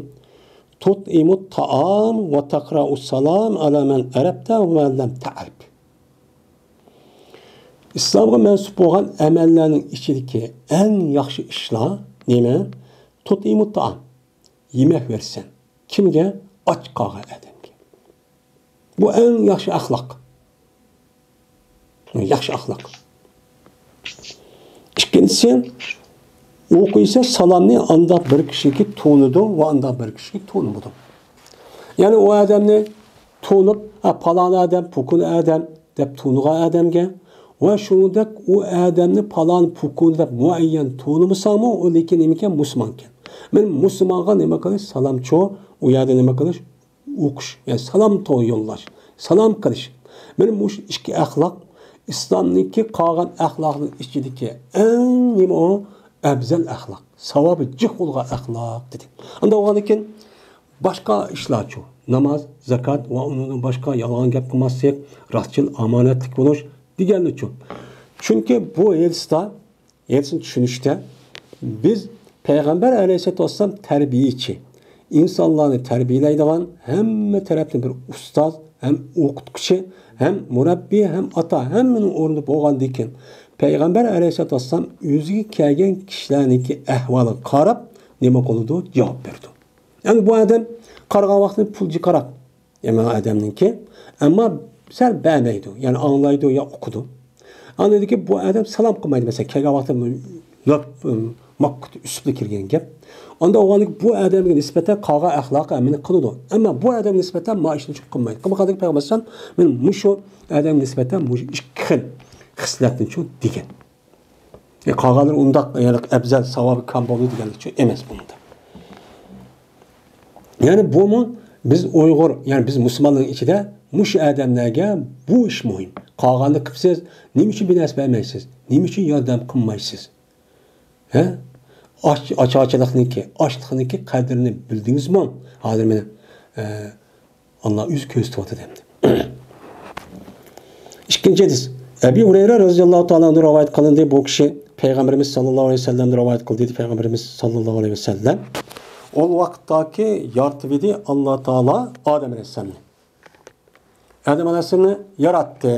تۇتئىمۇت تائام ۋە تەقرەئۇس سالام ئەلا مەن ئەرەپتە ۋە مەن لەم تەئرىپ. ئىسلامغا مەنسۇپ بولغان ئەمەللەرنىڭ ئىچىدىكى ئەڭ ياخشى ئىشلار نېمە؟ تۇتئىمۇت تائام. يېمەك بېرىسەن. كىمگە؟ ئاچ قالغان ئادەمگە. بۇ ئەڭ ياخشى ئەخلاق. ياخشى ئەخلاق. ئىككىنچىسى، ئۇ ئىسە سالامنى ئانداق بىر كىشىگە تونىدۇ ۋە ئانداق بىر كىشىگە تونىمىدۇ. يەنى ئۇ ئادەمنى تونۇپ، ھە، پالان ئادەم، پۇكۇن ئادەم دەپ تونۇغان ئادەمگە ۋە شۇنىڭدەك ئۇ ئادەمنى پالان، پۇكۇن دەپ مۇئەييەن تونۇمىساڭمۇ، ئۇ لېكىن نېمىكەن؟ مۇسۇلمانكەن. مەن مۇسۇلمانغا نېمە قىلىش؟ سالامچۇ، ئۇ يەردە نېمە قىلىش؟ ئوقۇش، يەنى سالام تو-، يوللاش، سالام قىلىش. مانا مۇشۇ ئىككى ئەخلاق ئىسلامنىڭكى قالغان ئەخلاقنىڭ ئىچىدىكى ئەڭ نېمە ئۇ؟ ئەۋزەل ئەخلاق، ساۋابى جىق بولغان ئەخلاق دېدى. ئانداق بولغاندىن كېيىن باشقا ئىشلارچۇ؟ ناماز، زاكات ۋە ئۇنىڭدىن باشقا يالغان گەپ قىلماسلىق، راستچىل، ئامانەتلىك بولۇش دېگەنلىكچۇ؟ چۈنكى بۇ ھەدىستە ھەدىسنى چۈشىنىشتە بىز پەيغەمبەر ئەلەيھىسسالاتۇ ۋەسسالام تەربىيىچى، ئىنسانلارنى تەربىيەلەيدىغان، ھەممە تەرەپتىن بىر ئۇستاز، ھەم ئوقۇتقۇچى، ھەم مۇرەببىي، ھەم ئاتا، ھەممىنىڭ ئورنىدا بولغاندىكىن، پەيغەمبەر ئەلەيھىسسالاتۇ ۋەسسالام ئۆزىگە كەلگەن كىشىلەرنىڭكى ئەھۋالىغا قاراپ نېمە قىلىدۇ؟ جاۋاب بېرىدۇ. يەنى بۇ ئادەم قارىغان ۋاقتىدا پۇل جىقراق، يەنى ئادەمنىڭكى، ئەمما سەل بەرمەيدۇ، يەنى ئاڭلايدۇ يا ئۇقىدۇ. ئاندىن كېيىن بۇ ئادەم سالام قىلمايدۇ، مەسىلەن، كەلگەن ۋاقتىدا لۆپ، ماققۇت ئۈسۈپلا كىرگەن گەپ. ئاندا ئوغانلىق بۇ ئادەمگە نىسبەتەن قالغان ئەخلاقى ھەممىنى قىلىدۇ. ئەمما بۇ ئادەمگە نىسبەتەن ما ئىشنى چوقۇم قىلمايدۇ. قىلمىغاندىكىن پەيغەمبەر ئەلەيھىسسالام مانا مۇشۇ ئادەمگە نىسبەتەن مۇشۇ ئىككى خىل خىسلەتنى چوقۇم دېگەن. يەنى قالغانلىرى ئۇنداق، يەنى ئەۋزەل، ساۋابى كام بولدى دېگەنلىكچۇ ئەمەس بۇنىڭدا. يەنى بۇمۇ بىز ئۇيغۇر، يەنى بىز مۇسۇلمانلارنىڭ ئىچىدە مۇشۇ ئادەملەرگە بۇ ئىش مۇھىم. قالغاننى قىپسىز، نېمە ئۈچۈن بىر نەرسە بەرمەيسىز؟ نېمە ئۈچۈن ياردەم قىلمايسىز؟ ھە؟ ئاچ-، ئاچارچىلىقنىڭكى، ئاچلىقنىڭكى قەدرىنى بىلدىڭىزمۇ؟ ھازىر مېنى، ئە، ئاللا ئۆزى كۆرسىتىۋاتىدۇ ئەمدى. ئىككىنچى ھەدىس. ئەبى ھۇرەيرە رەزىياللاھۇ تائالا ئەنھۇ رىۋايەت قىلىندى. بۇ كىشى پەيغەمبىرىمىز ساللاللاھۇ ئەلەيھى ۋەسەللەمدىن رىۋايەت قىلدى، دېدى پەيغەمبىرىمىز ساللاللاھۇ ئەلەيھى ۋەسەللەم. ئۇ ۋاقىتتاكى يارىتىۋىدى ئاللا تائالا ئادەم ئەلەيھىسسالامنى. ئادەم ئەلەيھىسسالامنى ياراتتى.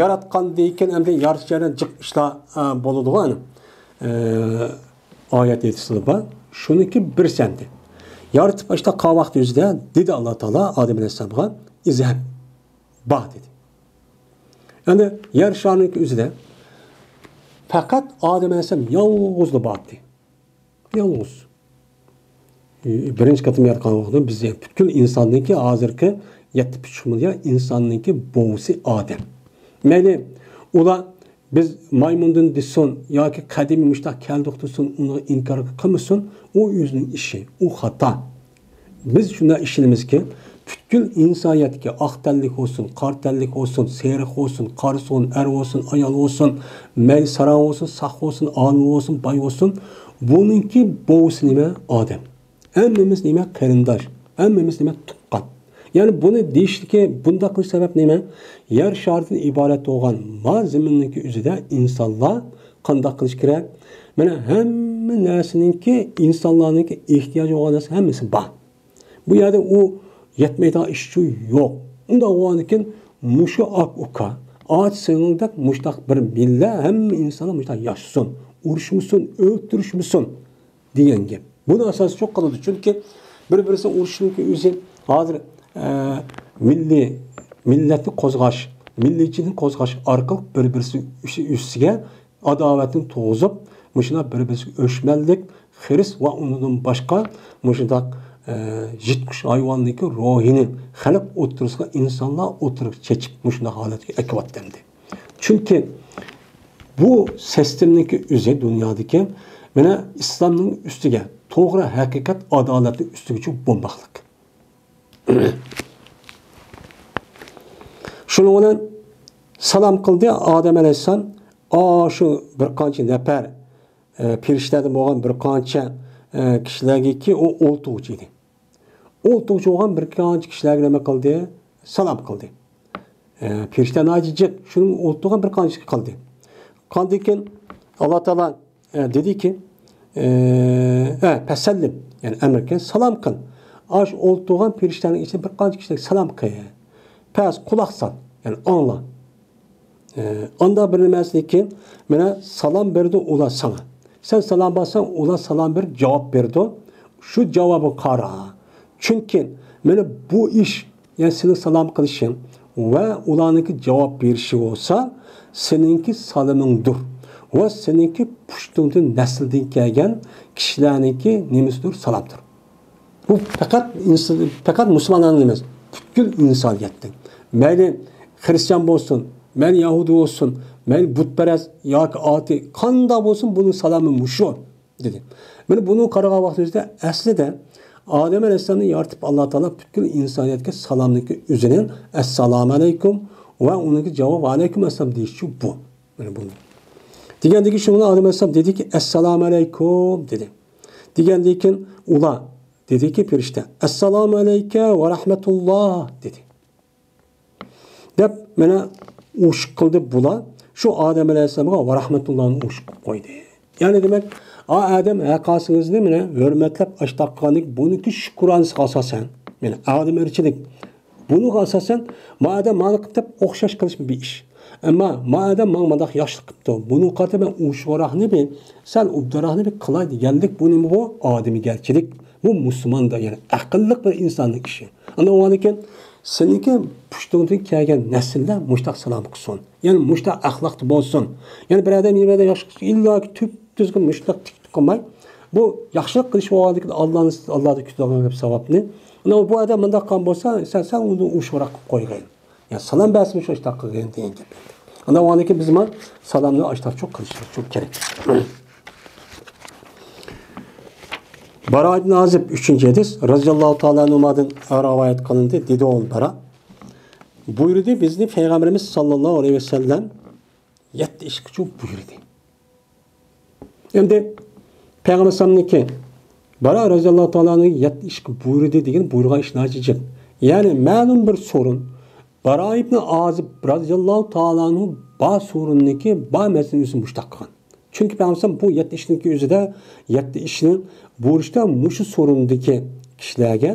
ياراتقاندىن كېيىن ئەمدى يارىتىش جەريانىدا جىق ئىشلار، ئە، بولىدىغۇ، ئەنە. ئە، ئايەت ھەدىسلىرى بار. شۇنىڭكى بىرسى ئەمدى. يارىتىپ باشلاپ قالغان ۋاقتى ئۆزىدە دېدى ئاللا تائالا ئادەم ئەلەيھىسسالامغا، «ئىزھەب، بار» دېدى. ئەمدى يەر شارىنىڭكى ئۆزىدە پەقەت ئادەم ئەلەيھىسسالام يالغۇزلا بار ئىدى. يالغۇز. بىرىنچى قېتىم ياراتقان ۋاقتىدا بىز پۈتكۈل ئىنساننىڭكى، ھازىرقى يەتتە پۈتۈن مىليار ئىنساننىڭكى بوۋىسى ئادەم. مەيلى، ئۇلار بىز مايمۇندىن دېسۇن ياكى قەدىمىي مۇشتاق كەلدۇق دېسۇن، ئۇنى ئىنكار قىلمىسۇن، ئۇ ئۆزىنىڭ ئىشى، ئۇ خاتا. بىز شۇنداق ئىشىنىمىزكى، پۈتكۈل ئىنسانىيەتتىكى ئاق تەنلىك بولسۇن، قارا تەنلىك بولسۇن، سېرىق بولسۇن، قارىسۇن، ئەر بولسۇن، ئايال بولسۇن، مەيلى ساراڭ بولسۇن، ساق بولسۇن، ئالىم بولسۇن، باي بولسۇن، بۇنىڭكى بوۋىسى نېمە؟ ئادەم. ھەممىمىز نېمە؟ قېرىنداش. ھەممىمىز نېمە؟ تۇغقان. يەنى بۇنى دېيىشلىكى، بۇنداق قىلىش سەۋەب نېمە؟ يەر شارىدىن ئىبارەت بولغان ما زېمىننىڭكى ئۆزىدە ئىنسانلار قانداق قىلىش كېرەك؟ مانا ھەممە نەرسىنىڭكى، ئىنسانلارنىڭكى ئېھتىياجى بولغان نەرسە ھەممىسى بار. بۇ يەردە ئۇ يەتمەيدىغان ئىشچۇ يوق. ئۇنداق بولغاندىكىن مۇشۇ ئاكا-ئۇكا، ئاچا-سىڭىلدەك مۇشتاق بىر مىللەت، ھەممە ئىنسانلار مۇشتاق ياشىسۇن، ئۇرۇشمىسۇن، ئۆلتۈرۈشمىسۇن دېگەن گەپ. بۇنى ئاساسىي چوق قىلىدۇ. چۈنكى بىر-بىرسىنى ئۇرۇشنىڭكى ئۆزى ھازىر، ئە، مىللىي، مىللەتنى قوزغاش، مىللىيچىلىكنى قوزغاش ئارقىلىق بىر-بىرسى ئۈس-، ئۈستىگە ئاداۋەتنى تۇغۇزۇپ، مۇشۇنداق بىر-بىرسىگە ئۆچمەنلىك، خىرىس ۋە ئۇنىڭدىن باشقا مۇشۇنداق، ئە، يىرتقۇچ ھايۋاننىڭكى روھىنى خەلق ئوتتۇرىسىغا، ئىنسانلار ئوتتۇرىغا چېچىپ، مۇشۇنداق ھالەتكە ئەكىۋاتتى ئەمدى. چۈنكى بۇ سىستېمىنىڭكى ئۆزى دۇنيادىكى، مانا، ئىسلامنىڭ ئۈستىگە، توغرا ھەقىقەت، ئادالەتنىڭ ئۈستىگىچۇ بومباقلىق. شۇنىڭ بىلەن سالام قىلدى ئادەم ئەلەيھىسسالام. ئاشۇ بىر قانچە نەپەر، ئە، پېرىشتىلەردىن بولغان بىر قانچە، ئە، كىشىلەرگىكى ئۇ ئولتۇرغۇچى ئىدى. ئولتۇرغۇچى بولغان بىر قانچە كىشىلەرگە نېمە قىلدى؟ سالام قىلدى. ئە، پېرىشتە ناھايىتى جىق، شۇنىڭ ئولتۇرغان بىر قانچىسىغا قىلدى. قاندىن كېيىن ئاللا تائالا، ئە، دېدىكى، ئە، ئە، پەسەللىم، يەنى ئەمىر قىل، سالام قىل. ئاش ئولتۇرغان پېرىشتەنىڭ ئىچىدە بىر قانچە كىشىلەرگە سالام قىل. پەس، قۇلاق سال، يەنى ئاڭلا. ئە، ئاندا بىر نېمەسىدىن كېيىن، مانا، سالام بېرىدۇ ئۇلار ساڭا. سەن سالام بەرسەڭ، ئۇلار سالام بېرىپ جاۋاب بېرىدۇ. شۇ جاۋابىغا قارا. چۈنكى، مانا، بۇ ئىش، يەنى سېنىڭ سالام قىلىشىڭ ۋە ئۇلارنىڭكى جاۋاب بېرىشى بولسا، سېنىڭكى سالىمىڭدۇر. ۋە سېنىڭكى پۇشتۇڭدىن، نەسلىدىن كەلگەن كىشىلەرنىڭكى نېمىسىدۇر؟ سالامدۇر. بۇ پەقەت ئىنس-، پەقەت مۇسۇلمانلارنىڭ ئەمەس، پۈتكۈل ئىنسانىيەتنىڭ. مەيلى خىرىستىيان بولسۇن، مەيلى يەھۇدىي بولسۇن، مەيلى بۇتپەرەس ياكى ئاتېئىست، قانداق بولسۇن، بۇنىڭ سالامى مۇشۇ، دېدى. مانا بۇنى قارىغان ۋاقتىمىزدا ئەسلىدە ئادەم ئەلەيھىسسالامنى يارىتىپ، ئاللا تائالا پۈتكۈل ئىنسانىيەتكە سالامنىڭكى ئۆزىنىڭ ئەسسالامۇ ئەلەيكۇم ۋە ئۇنىڭكى جاۋابى ۋە ئەلەيكۇم ئەسسالام دېيىشچۇ بۇ. مانا بۇنى دېگەندىكى شۇنى ئادەم ئەلەيھىسسالام دېدىكى، ئەسسالامۇ ئەلەيكۇم دېدى. دېگەندىن كېيىن ئۇلار دېدىكى، پەرىشتە، ئەسسالامۇ ئەلەيكە ۋە رەھمەتۇللا دېدى. دەپ، مانا ئوشۇق قىلدى بۇلار. شۇ ئادەم ئەلەيھىسسالامغا ۋە رەھمەتۇللانى ئوشۇق قىلىپ قويدى. يەنى دېمەك، ئا ئادەم ھەققاسىڭىزنى مانا ھۆرمەتلەپ ئاشتاق قىلغاندىكى بۇنىڭكى شۈكرانىسىغا ئاساسەن، مانا ئادەم ئەرچىلىك. بۇنىڭغا ئاساسەن، ما ئادەم مانا قىپتۇ دەپ ئوخشاش قىلىش بىر ئىش. ئەمما ما ئادەم ماڭا مانداق ياخشىلىق قىپتۇ، بۇنىڭغا قارىتا مەن ئوشۇقراقنى بىر، سەل ئوبدانراقنى بىر قىلاي دېگەنلىك، بۇ نېمە بۇ؟ ئادىمىيگەرچىلىك. بۇ مۇسۇلماندا، يەنى ئەقىللىق بىر ئىنساننىڭ ئىشى. ئاندىن ئۇنىڭدىن كېيىن سېنىڭكى پۇشتۇڭدىن كەلگەن نەسىللەر مۇشتاق سالام قىلسۇن. يەنى مۇشتاق ئەخلاقتا بولسۇن. يەنى بىر ئادەم نېمىدە ياخشى قىلسا، ئىللاكى تۈپ تۈزگۈن مۇشتاق تىك قىلماي، بۇ ياخشىلىق قىلىش بولغاندىكىن ئاللانى، ئاللادا كۈتىدىغان گەپ ساۋابنى. ئانا بۇ ئادەم مۇنداق قىلغان بولسا، سەن، سەن ئۇنى ئوشۇقراق قىلىپ قويغىن. يا سالام بەرسىمۇ شۇ ئاشتاق قىلغىن دېگەن گەپ. ئاندىن ئۇنىڭدىن كېيىن بىزمۇ سالامنى ئاشتاقچۇ قىلىشىمىز كېرەك. باراء ئىبن ئازىب، ئۈچىنچى ھەدىس، رەزىياللاھۇ تائالا ئەنھۇمادىن رىۋايەت قىلىندى. دېدى ئۇ باراء، بۇيرۇدى بىزنى پەيغەمبىرىمىز ساللاللاھۇ ئەلەيھى ۋەسەللەم يەتتە ئىشقىچۇ بۇيرۇدى. ئەمدى پەيغەمبەر ئەلەيھىسسالامنىڭكى، باراء رەزىياللاھۇ تائالا ئەنھۇ يەتتە ئىشقا بۇيرۇدى دېگەن بۇيرۇغان ئىش ناھايىتى جىق. يەنى مەلۇم بىر سورۇن، باراء ئىبن ئازىب رەزىياللاھۇ تائالا ئەنھۇ بار سورۇننىڭكى بار مەسىلىنى ئۆزى مۇشتاق قىلغان. چۈنكى پەيغەمبەر بۇ يەتتە ئىشنىڭكى ئۆزىدە، يەتتە ئىشنى بۇيرۇشتا مۇشۇ سورۇندىكى كىشىلەرگە،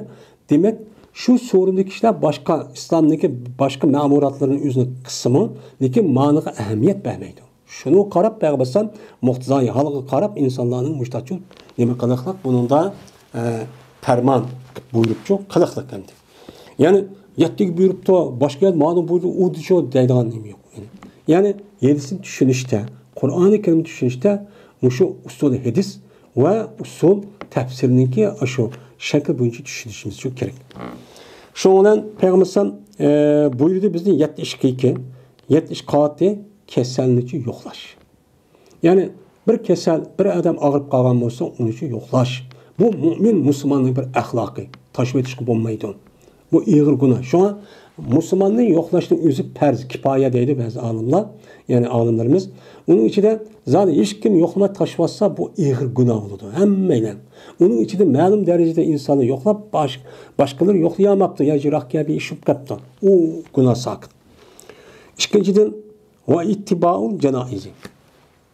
دېمەك، شۇ سورۇندىكى كىشىلەر باشقا، ئىسلامنىڭكى باشقا مەمۇراتلىرىنى ئۆزىنى قىلسىمۇ، لېكىن مانىغا ئەھمىيەت بەرمەيدۇ. شۇنىڭغا قاراپ پەيغەمبەر ئەلەيھىسسالام مۇقتىزاي ھالغا قاراپ ئىنسانلارنىڭ مۇشتاقچۇ نېمە قىلىقلىق بۇنىڭدا، ئە، پەرمان بۇيرۇپچۇ قىلىقلىق ئەمدى. يەنى يەتتىگە بۇيرۇپتۇ، باشقا يەردە مانا بۇيرۇدى، ئۇ دېچۇ دەيدىغان نېمە يوق. يەنى ھەدىسنى چۈشىنىشتە، قۇرئانى كەرىمنى چۈشىنىشتە مۇشۇ ئۇسۇل ھەدىس ۋە ئۇسۇل تەپسىرنىڭكى ئاشۇ شەكلى بويىچە چۈشىنىشىمىز كېرەك. شۇنىڭ بىلەن پەيغەمبەر ئەلەيھىسسالام، ئە، بۇيرۇدى بىزنى يەتتە ئىشقىكى، يەتتە ئىش قاتى كېسەلنىچۇ يوقلاش. يەنى بىر كېسەل، بىر ئادەم ئاغرىپ قالغان بولسا، ئۇنىچۇ يوقلاش. بۇ مۇئمىن مۇسۇلماننىڭ بىر ئەخلاقى. تاشلىۋېتىشقا بولمايدۇ. بۇ ئېغىر گۇناھ. شۇڭا مۇسۇلماننى يوقلاشنىڭ ئۆزى پەرز كىپايە دەيدۇ بەزى ئالىملار، يەنى ئالىملىرىمىز. ئۇنىڭ ئىچىدە زادى ھېچكىم يوقلىماي تاشلىۋاتسا، بۇ ئېغىر گۇناھ بولىدۇ. ھەممەيلەن. ئۇنىڭ ئىچىدە مەلۇم دەرىجىدە ئىنساننى يوقلاپ، باش-، باشقىلىرى يوقلىيالماپتۇ، يا يىراق يەرگە ئىشىپ كەپتۇ. ئۇ گۇناھ ساقىت. ئىككىنچىدىن، ۋە ئىتتىبائۇل جانائىزى.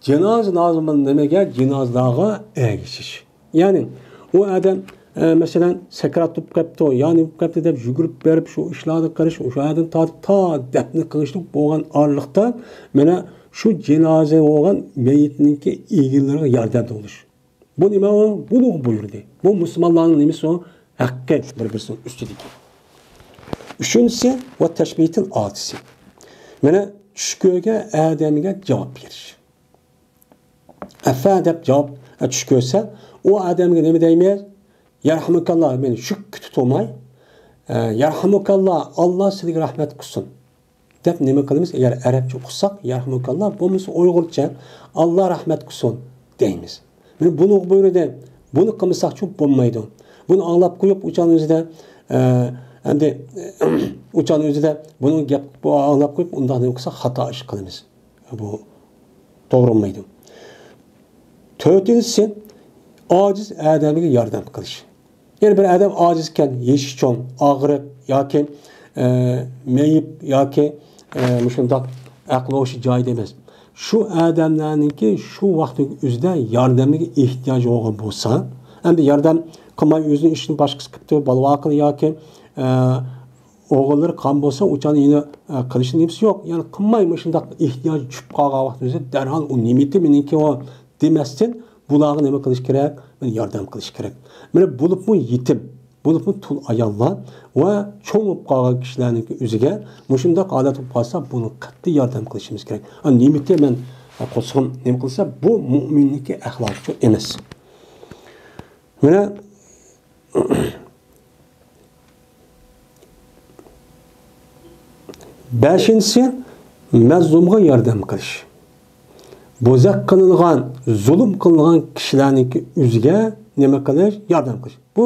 جىنازا لازىم نېمىگە؟ جىنازىلارغا ئەگىشىش. يەنى ئۇ ئادەم، ئە، مەسىلەن، سەكرات بولۇپ قاپتۇ، يا نېمە بولۇپ قاپتۇ دەپ يۈگۈرۈپ بېرىپ، شۇ ئىشلارنى قىلىش، ئۇ ئادەم تارتىپ تا دەپنە قىلىشلىق بولغان ئارىلىقتا، مانا شۇ جىنازا بولغان مېيىتنىڭكى ئىگىلىرىگە ياردەمدە بولۇش. بۇ نېمە ئۇ؟ بۇنى بۇيرۇدى. بۇ مۇسۇلمانلارنىڭ نېمىسى ئۇ؟ ھەققى بىر-بىرسىنىڭ ئۈستىدىكى. ئۈچىنچىسى، ۋە تەشمىتىل ئاجىزى. مانا چۈش كۆرگەن ئادەمگە جاۋاب بېرىش. ئەفە دەپ جاۋاب، چۈش كۆرسە، ئۇ ئادەمگە نېمە دەيمىز؟ يەرھەمۇكاللا، مېنى شۈككە تۇتۇلماي، ئە، يەرھەمۇكاللا، ئاللا سىلىگە رەھمەت قىلسۇن دەپ نېمە قىلىمىز؟ ئەگەر ئەرەبچە ئوقۇساق، يەرھەمۇكاللا، بولمىسا ئۇيغۇرچە، ئاللا رەھمەت قىلسۇن دەيمىز. مانا بۇنى بۇيرۇدى. بۇنى قىلمىساقچۇ بولمايدۇ. بۇنى ئاڭلاپ قويۇپ، ئۇچان ئۆزىدە، ئە، ئەمدى، ئۇچان ئۆزىدە بۇنىڭ گەپ، بۇ ئاڭلاپ قويۇپ، ئۇنداق نېمە قىلساق، خاتا ئىش قىلىمىز. بۇ توغرا بولمايدۇ. تۆتىنچىسى، ئاجىز ئادەمگە ياردەم قىلىش. يەنى بىر ئادەم ئاجىز ئىكەن، يېشى چوڭ، ئاغرىق ياكى، ئە، مېيىپ ياكى، ئە، مۇشۇنداق ئەقلى ھوشى جايىدا ئەمەس. شۇ ئادەملەرنىڭكى شۇ ۋاقىتنىڭ ئۆزىدە ياردەمگە ئېھتىياجى بولغان بولسا، ئەمدى ياردەم قىلماي ئۆزىنىڭ ئىشىنى باشقىسى قىپتۇ، بالا-ۋاقىلى ياكى، ئە، ئوغۇللىرى قالغان بولسا، ئۇچان يەنە، ئە، قىلىشنىڭ نېمىسى يوق. يەنى قىلماي مۇشۇنداق ئېھتىياجى چۈشۈپ قالغان ۋاقتىمىزدا دەرھال ئۇ نېمىتى مېنىڭكى ئۇ دېمەستىن، بۇلارغا نېمە قىلىش كېرەك؟ مانا ياردەم قىلىش كېرەك. مانا بولۇپمۇ يېتىم، بولۇپمۇ تۇل ئاياللار ۋە چوڭ بولۇپ قالغان كىشىلەرنىڭكى ئۆزىگە مۇشۇنداق ھالەت بولۇپ قالسا، بۇنى قەتئىي ياردەم قىلىشىمىز كېرەك. ئا، نېمىتى مەن قوزغىلىپ نېمە قىلسا، بۇ مۇئمىننىڭكى ئەخلاقى ئەمەس. مانا، بەشىنچىسى، مەزلۇمغا ياردەم قىلىش. بوزەك قىلىنغان، زۇلۇم قىلىنغان كىشىلەرنىڭكى ئۆزىگە نېمە قىلىش؟ ياردەم قىلىش. بۇ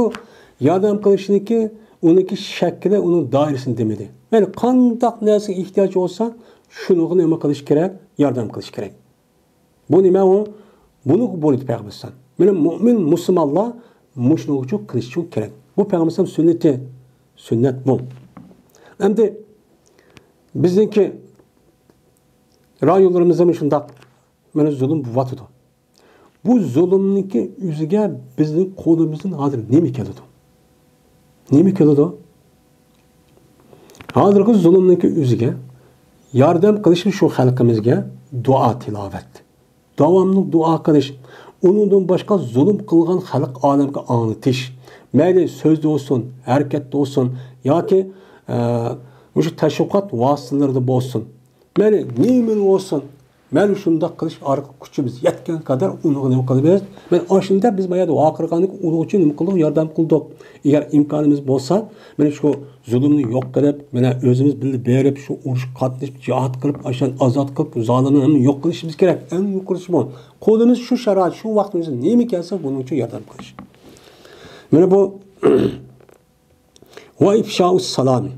ياردەم قىلىشنىڭكى، ئۇنىڭكى شەكلى، ئۇنىڭ دائىرىسىنى دېمىدى. يەنى قانداق نەرسىگە ئېھتىياج بولسا، شۇنىڭغا نېمە قىلىش كېرەك؟ ياردەم قىلىش كېرەك. بۇ نېمە ئۇ؟ بۇنى بۇيرۇدى پەيغەمبەر ئەلەيھىسسالام. مانا مۇئمىن، مۇسۇلمانلار مۇشۇنىڭغىچۇ قىلىشى كېرەك. بۇ پەيغەمبەر ئەلەيھىسسالام سۈننىتى، سۈننەت بۇ. ئەمدى بىزنىڭكى رايونلىرىمىزدا مۇشۇنداق مانا زۇلۇم بولۇۋاتىدۇ. بۇ زۇلۇمنىڭكى ئۆزىگە بىزنىڭ قولىمىزدىن ھازىر نېمە كېلىدۇ؟ نېمە كېلىدۇ؟ ھازىرقى زۇلۇمنىڭكى ئۆزىگە ياردەم قىلىشى شۇ خەلقىمىزگە دۇئا تىلاۋەت. داۋاملىق دۇئا قىلىش. ئۇنىڭدىن باشقا زۇلۇم قىلغان خەلق ئالەمگە ئاڭلىتىش. مەيلى سۆزدە بولسۇن، ھەرىكەتتە بولسۇن ياكى، ئە، مۇشۇ تەشۋىقات ۋاسىتىلىرىدا بولسۇن. مەيلى نېمىلا بولسۇن، مەيلى شۇنداق قىلىش ئارقىلىق كۈچىمىز يەتكەن قەدەر ئۇنىڭغا نېمە قىلىمىز؟ مەن ئاشۇنداق بىز بايا ۋارقىرىغاندىكى ئۇنىڭ ئۈچۈن نېمە قىلدۇق؟ ياردەم قىلدۇق. ئەگەر ئىمكانىمىز بولسا، مانا شۇ زۇلۇمنى يوق قىلىپ، مانا ئۆزىمىز بىللە بېرىپ، شۇ ئۇرۇشقا قاتنىشىپ، جىھاد قىلىپ، ئاشۇ ئازاد قىلىپ، زالىمنى ھەممىنى يوق قىلىشىمىز كېرەك. ئەڭ يۇقىرىسىمۇ. قولىمىز شۇ شارائىت، شۇ ۋاقتىمىزدا نېمە كەلسە، بۇنىڭ ئۈچۈن ياردەم قىلىش. مانا بۇ ۋە ئىفشائۇس سالامى.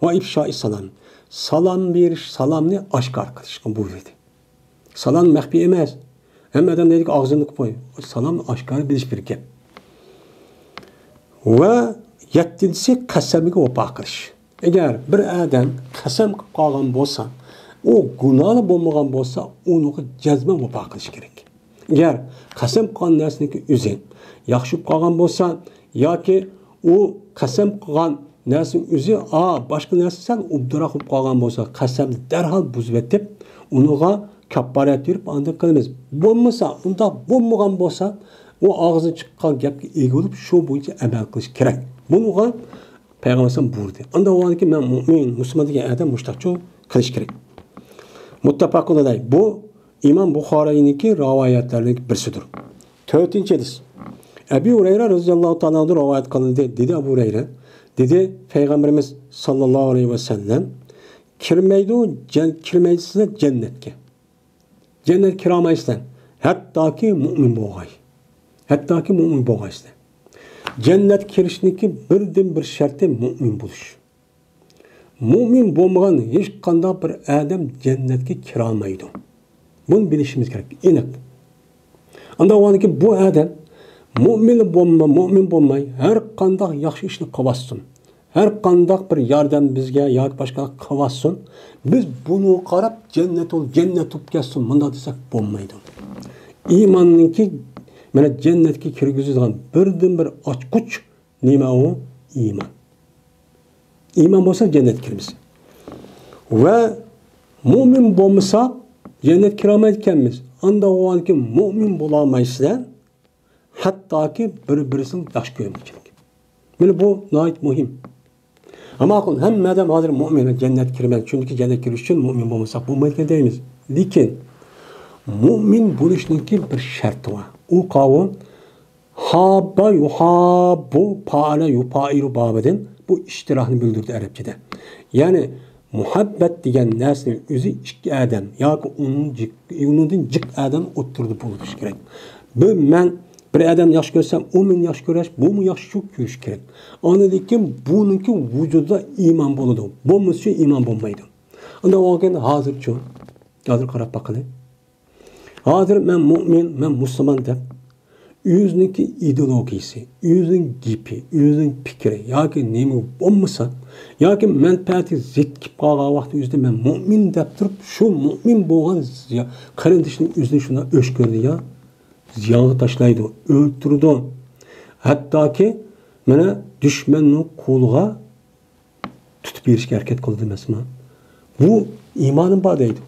ۋە ئىفشائىس سالام. سالام بېرىش، سالامنى ئاشكارا قىلىشقا بۇيرۇدى. سالام مەخپىي ئەمەس. ھەممە ئادەم دەيدىكى، ئاغزىنى قوي. سالام ئاشكارا بىلىش بىر گەپ. ۋە يەتتىنچىسى، قەسەمگە ۋاپا قىلىش. ئەگەر بىر ئادەم قەسەم قىلىپ قالغان بولسا، ئۇ گۇناھى بولمىغان بولسا، ئۇنىڭغا جەزمەن ۋاپا قىلىش كېرەك. ئەگەر قەسەم قىلغان نەرسىنىڭكى ئۆزى ياخشى بولۇپ قالغان بولسا ياكى ئۇ قەسەم قىلغان نەرسىنىڭ ئۆزى، ئا، باشقا نەرسە سەل ئوبدانراق بولۇپ قالغان بولسا، قەسەمنى دەرھال بۇزۇۋېتىپ، ئۇنىڭغا كاپپارەت بېرىپ ئاندىن قىلىمىز. بولمىسا، ئۇنداق بولمىغان بولسا، ئۇ ئاغزىدىن چىققان گەپكە ئىگە بولۇپ، شۇ بويىچە ئەمەل قىلىش كېرەك. بۇنىڭغا پەيغەمبەر ئەلەيھىسسالام بۇيرۇدى. ئاندىن ئۇ كېيىن مەن مۇئمىن، مۇسۇلمان دېگەن ئادەم مۇشۇنداقچۇ قىلىش كېرەك. مۇتتەپەقۇن ئەلەيھ. بۇ ئىمام بۇخارىينىڭكى رىۋايەتلىرىنىڭ بىرسىدۇر. تۆتىنچى ھەدىس. ئەبۇ ھۇرەيرە رەزىياللاھۇ تائالا ئەنھۇدىن رىۋايەت قىلىندى. دېدى ئەبۇ ھۇرەيرە، دېدى پەيغەمبىرىمىز ساللاللاھۇ ئەلەيھى ۋەسەللەم، كىرمەيدۇ، جەن-، كىرمەيسىلەر جەننەتكە. جەننەتكە كىرەلمەيسىلەر. ھەتتاكى مۇئمىن بولغاي. ھەتتاكى مۇئمىن بولغايسىلەر. جەننەتكە كىرىشنىڭكى بىردىن بىر شەرتى مۇئمىن بولۇش. مۇئمىن بولمىغان ھېچقانداق بىر ئادەم جەننەتكە كىرەلمەيدۇ. بۇنى بىلىشىمىز كېرەك، ئېنىق. ئاندىن ئۇنىڭدىن كېيىن بۇ ئادەم مۇئمىن بولما-، مۇئمىن بولماي، ھەر قانداق ياخشى ئىشنى قىلىۋاتسۇن، ھەر قانداق بىر ياردەم بىزگە ياكى باشقا قىلىۋاتسۇن، بىز بۇنىڭغا قاراپ جەننەت بول، جەننەت بولۇپ كەتسۇن، مۇنداق دېسەك بولمايدۇ. ئىماننىڭكى، مانا، جەننەتكە كىرگۈزىدىغان بىردىن بىر ئاچقۇچ نېمە ئۇ؟ ئىمان. ئىمان بولسا جەننەتكە كىرىمىز. ۋە مۇئمىن بولمىسا جەننەتكە كىرەلمەيدىكەنمىز. ئاندىن ئۇنىڭدىن كېيىن مۇئمىن بولالمايسىلەر. ھەتتاكى بىر-بىرىسىنى ياخشى كۆرمىگۈچىلىك. مانا بۇ ناھايىتى مۇھىم. ئەمما ھەممە ئادەم ھازىر مۇئمىن، جەننەتكە كىرىمەن، چۈنكى جەننەتكە كىرىش ئۈچۈن مۇئمىن بولمىساق بولمايدىكەن دەيمىز. لېكىن مۇئمىن بولۇشنىڭكى بىر شەرتى بار. ئۇ قاۋۇ ھاببا يۇھاببۇ، پائەلە يۇپائىلۇ بابىدىن بۇ ئىشتىراكنى بىلدۈرىدۇ ئەرەبچىدە. يەنى مۇھەببەت دېگەن نەرسىنىڭ ئۆزى ئىككى ئادەم ياكى ئۇنىڭ جىق-، ئۇنىڭدىن جىق ئادەم ئوتتۇرىدا بولۇشى كېرەك. بىر مەن بىر ئادەمنى ياخشى كۆرسەم، ئۇ مېنى ياخشى كۆرەر، بۇمۇ ياخشى كۆرۈشى كېرەك. ئاندىن كېيىن بۇنىڭكى ۋۇجۇدىدا ئىمان بولىدۇ. بولمىسا ئىمان بولمايدۇ. ئاندىن كېيىن ھازىرچۇ؟ ھازىر قاراپ باقىلى. ھازىر مەن مۇئمىن، مەن مۇسۇلمان دەپ، ئۆزىنىڭكى ئىدېئولوگىيىسى، ئۆزىنىڭ گېپى، ئۆزىنىڭ پىكرى ياكى نېمە بولمىسا، ياكى مەنپەئەتى زىت كېلىپ قالغان ۋاقىتتا ئۆزىدە مەن مۇئمىن دەپ تۇرۇپ، شۇ مۇئمىن بولغان زىيا-، قېرىندىشىنىڭ ئۆزىنى شۇنداق ئۆچ كۆرىدۇ يا، زىيانغا تاشلايدۇ، ئۆلتۈرىدۇ. ھەتتاكى مانا دۈشمەننىڭ قولىغا تۇتۇپ بېرىشكە ھەرىكەت قىلىدۇ ئەمەسمۇ؟ بۇ ئىمانىم بار دەيدۇ.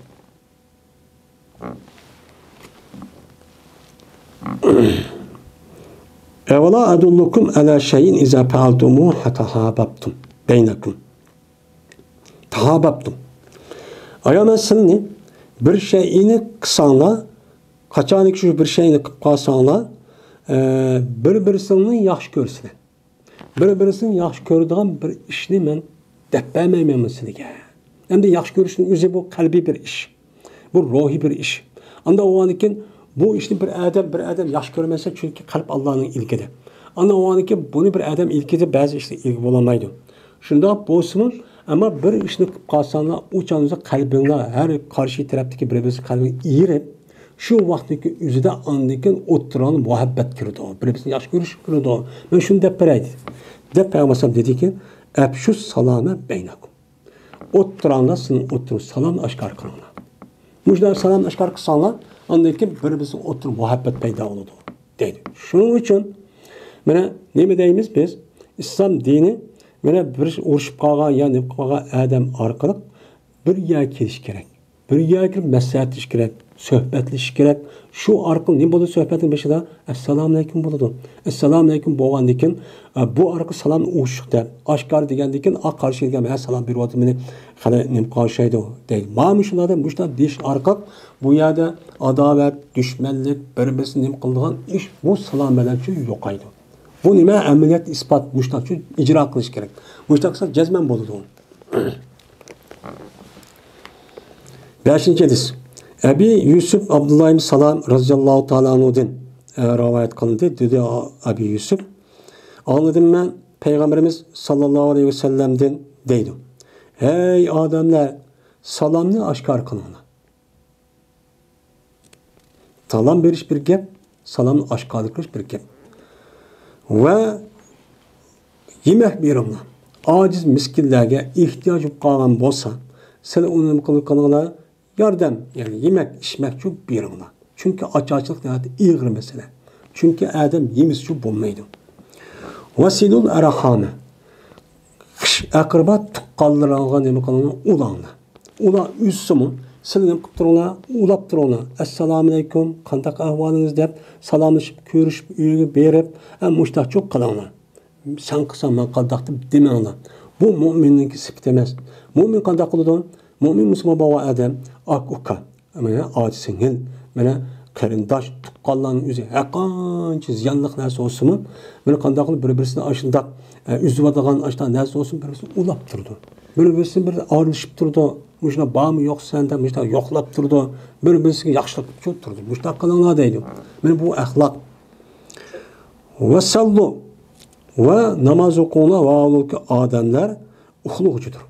ئەۋەلا ئەدۇللۇكۇم ئەلا شەيئىن ئىزا پەئەلتۇمۇ تەھابەپتۇم بەينەكۇم. تەھابەپتۇم. ئايا مەن سىلىنى بىر شەيئىنى قىلساڭلار، قاچانكى شۇ بىر شەيئىنى قىلىپ قالساڭلار، ئە، بىر-بىرسىڭلارنى ياخشى كۆرسىلەر. بىر-بىرسىنى ياخشى كۆرىدىغان بىر ئىشنى مەن دەپ بەرمەيمەنمۇ سىلىگە؟ ئەمدى ياخشى كۆرۈشنىڭ ئۆزى بۇ قەلبىي بىر ئىش. بۇ روھىي بىر ئىش. ئاندا بولغاندىكىن بۇ ئىشنى بىر ئادەم، بىر ئادەم ياخشى كۆرمەسە، چۈنكى قەلب ئاللانىڭ ئىلكىدە. ئاندا بولغاندىكىن بۇنى بىر ئادەم ئىلكىدە بەزى ئىشلار ئىلكى بولالمايدۇ. شۇنداق بولسىمۇ، ئەمما بىر ئىشنى قىلىپ قالساڭلار، ئۇ چاغدا قەلبىڭلار ھەر قارشى تەرەپتىكى بىر-بىرسى قەلبىڭ ئېرىپ، شۇ ۋاقىتتىكى ئۆزىدە ئاندىن كېيىن ئوتتۇرىغا مۇھەببەت كىرىدۇ. بىر-بىرسىنى ياخشى كۆرۈش كىرىدۇ. مەن شۇنى دەپ بېرەي دېدى. دەپ پەيغەمبەر ئەلەيھىسسالام دېدىكى، «ئەپشۇس سالامە بەينەكۇم.» ئوتتۇراڭلار سىزنىڭ ئوتتۇرىڭىز سالامنى ئاشكارا قىلىڭلار. مۇشۇنداق سالامنى ئاشكارا قىلساڭلار، ئاندىن كېيىن بىر-بىرسىنىڭ ئوتتۇرا مۇھەببەت پەيدا بولىدۇ، دەيدۇ. شۇنىڭ ئۈچۈن، مانا، نېمە دەيمىز بىز؟ ئىسلام دىنى، مانا، بىر ئۇرۇشۇپ قالغان يا نېمە قىلىپ قالغان ئادەم ئارقىلىق بىر يەرگە كېلىش كېرەك. بىر يەرگە كىرىپ مەسلىھەتلىشىش كېرەك، سۆھبەتلىشىش كېرەك. شۇ ئارقىلىق نېمە بولىدۇ؟ سۆھبەتنىڭ بېشىدا، «ئەسسالامۇئەلەيكۇم» بولىدۇ. «ئەسسالامۇئەلەيكۇم» بولغاندىن كېيىن، ئە، بۇ ئارقىلىق سالام ئۇرۇشۇق دەپ، ئاشكارا دېگەندىن كېيىن، ئا، قارشى كەلگەن، «ھە، سالام بېرىۋاتىمەن، خېلى نېمە قارشايدۇ» دەيدۇ. مانا مۇشۇنداق دەپ، مۇشۇنداق دېيىش ئارقىلىق بۇ يەردە ئاداۋەت، دۈشمەنلىك، بىر-بىرسىنى نېمە قىلىدىغان ئىش، بۇ سالام بىلەن شۇ يوقايدۇ. بۇ نېمە؟ ئەمەلىيەتتە ئىسپات، مۇشۇنداق شۇ ئىجرا قىلىش كېرەك. مۇشۇنداق قىلسا جەزمەن بولىدۇ. بەشىنچى ھەدىس. ئەبى يۈسۈپ ئابدۇللا ئىبن سالام رەزىياللاھۇ تائالا ئەنھۇدىن، ئە، رىۋايەت قىلىندى. دېدى ئەبى يۈسۈپ، ئاڭلىدىم مەن پەيغەمبىرىمىز ساللاللاھۇ ئەلەيھى ۋەسەللەمدىن دەيدۇ، «ھەي ئادەملەر، سالامنى ئاشكارا قىلىڭلار.» سالام بېرىش بىر گەپ، سالامنى ئاشكارا قىلىش بىر گەپ. ۋە يېمەك بېرىڭلار. ئاجىز مىسكىنلەرگە ئېھتىياج بولۇپ قالغان بولسا، سىلەر ئۇنى نېمە قىلىڭلار؟ ياردەم، يەنى يېمەك، ئىچمەكچۇ بېرىڭلار. چۈنكى ئاچارچىلىق ناھايىتى ئېغىر مەسىلە. چۈنكى ئادەم يېمىسىچۇ بولمايدۇ. ۋەسىلۇل ئەرھامە. خىش ئەقرىبا تۇغقانلىرىڭلارغا نېمە قىلىڭلار؟ ئۇلاڭلار. ئۇلار ئۆلسىمۇ، سىلەر نېمە قىلىپ تۇرۇڭلار؟ ئۇلاپ تۇرۇڭلار. «ئەسسالامۇئەلەيكۇم، قانداق ئەھۋالىڭىز؟» دەپ سالاملىشىپ، كۆرۈشۈپ، ئۆيگە بېرىپ، ھە، مۇشتاقچۇ قىلىڭلار. «سەن قىلساڭ مەن قانداق؟» دەپ دېمەڭلار. بۇ مۆمىننىڭكى سۈپىتى ئەمەس. مۆمىن قانداق قىلىدۇ؟ مۆمىن مۇسۇلمان بولغان ئادەم، ئاكا ئۇكا، مانا ئاچا سىڭىل، مانا قېرىنداش، تۇغقانلارنىڭ ئۆزى ھەرقانچە زىيانلىق نەرسە بولسىمۇ، مانا قانداق قىلىپ بىر-بىرسىنى ئاشۇنداق، ئە، ئۈزۈۋالىدىغان ئاشۇنداق نەرسە بولسىمۇ، بىر-بىرسىنى ئۇلاپ تۇرىدۇ. بىر-بىرسىنى بىر ئارىلىشىپ تۇرىدۇ. مۇشۇنداق بارمۇ يوقسەن دەپ مۇشۇنداق يوقلاپ تۇرىدۇ. بىر-بىرسىگە ياخشىلىق قىلىپ تۇرىدۇ. مۇشۇنداق قىلىڭلار دەيدۇ. مانا بۇ ئەخلاق. ۋەسەللۇ، ۋە ناماز ئوقۇڭلار، ۋە ئادەملەر ئۇخلىغۇچىدۇر.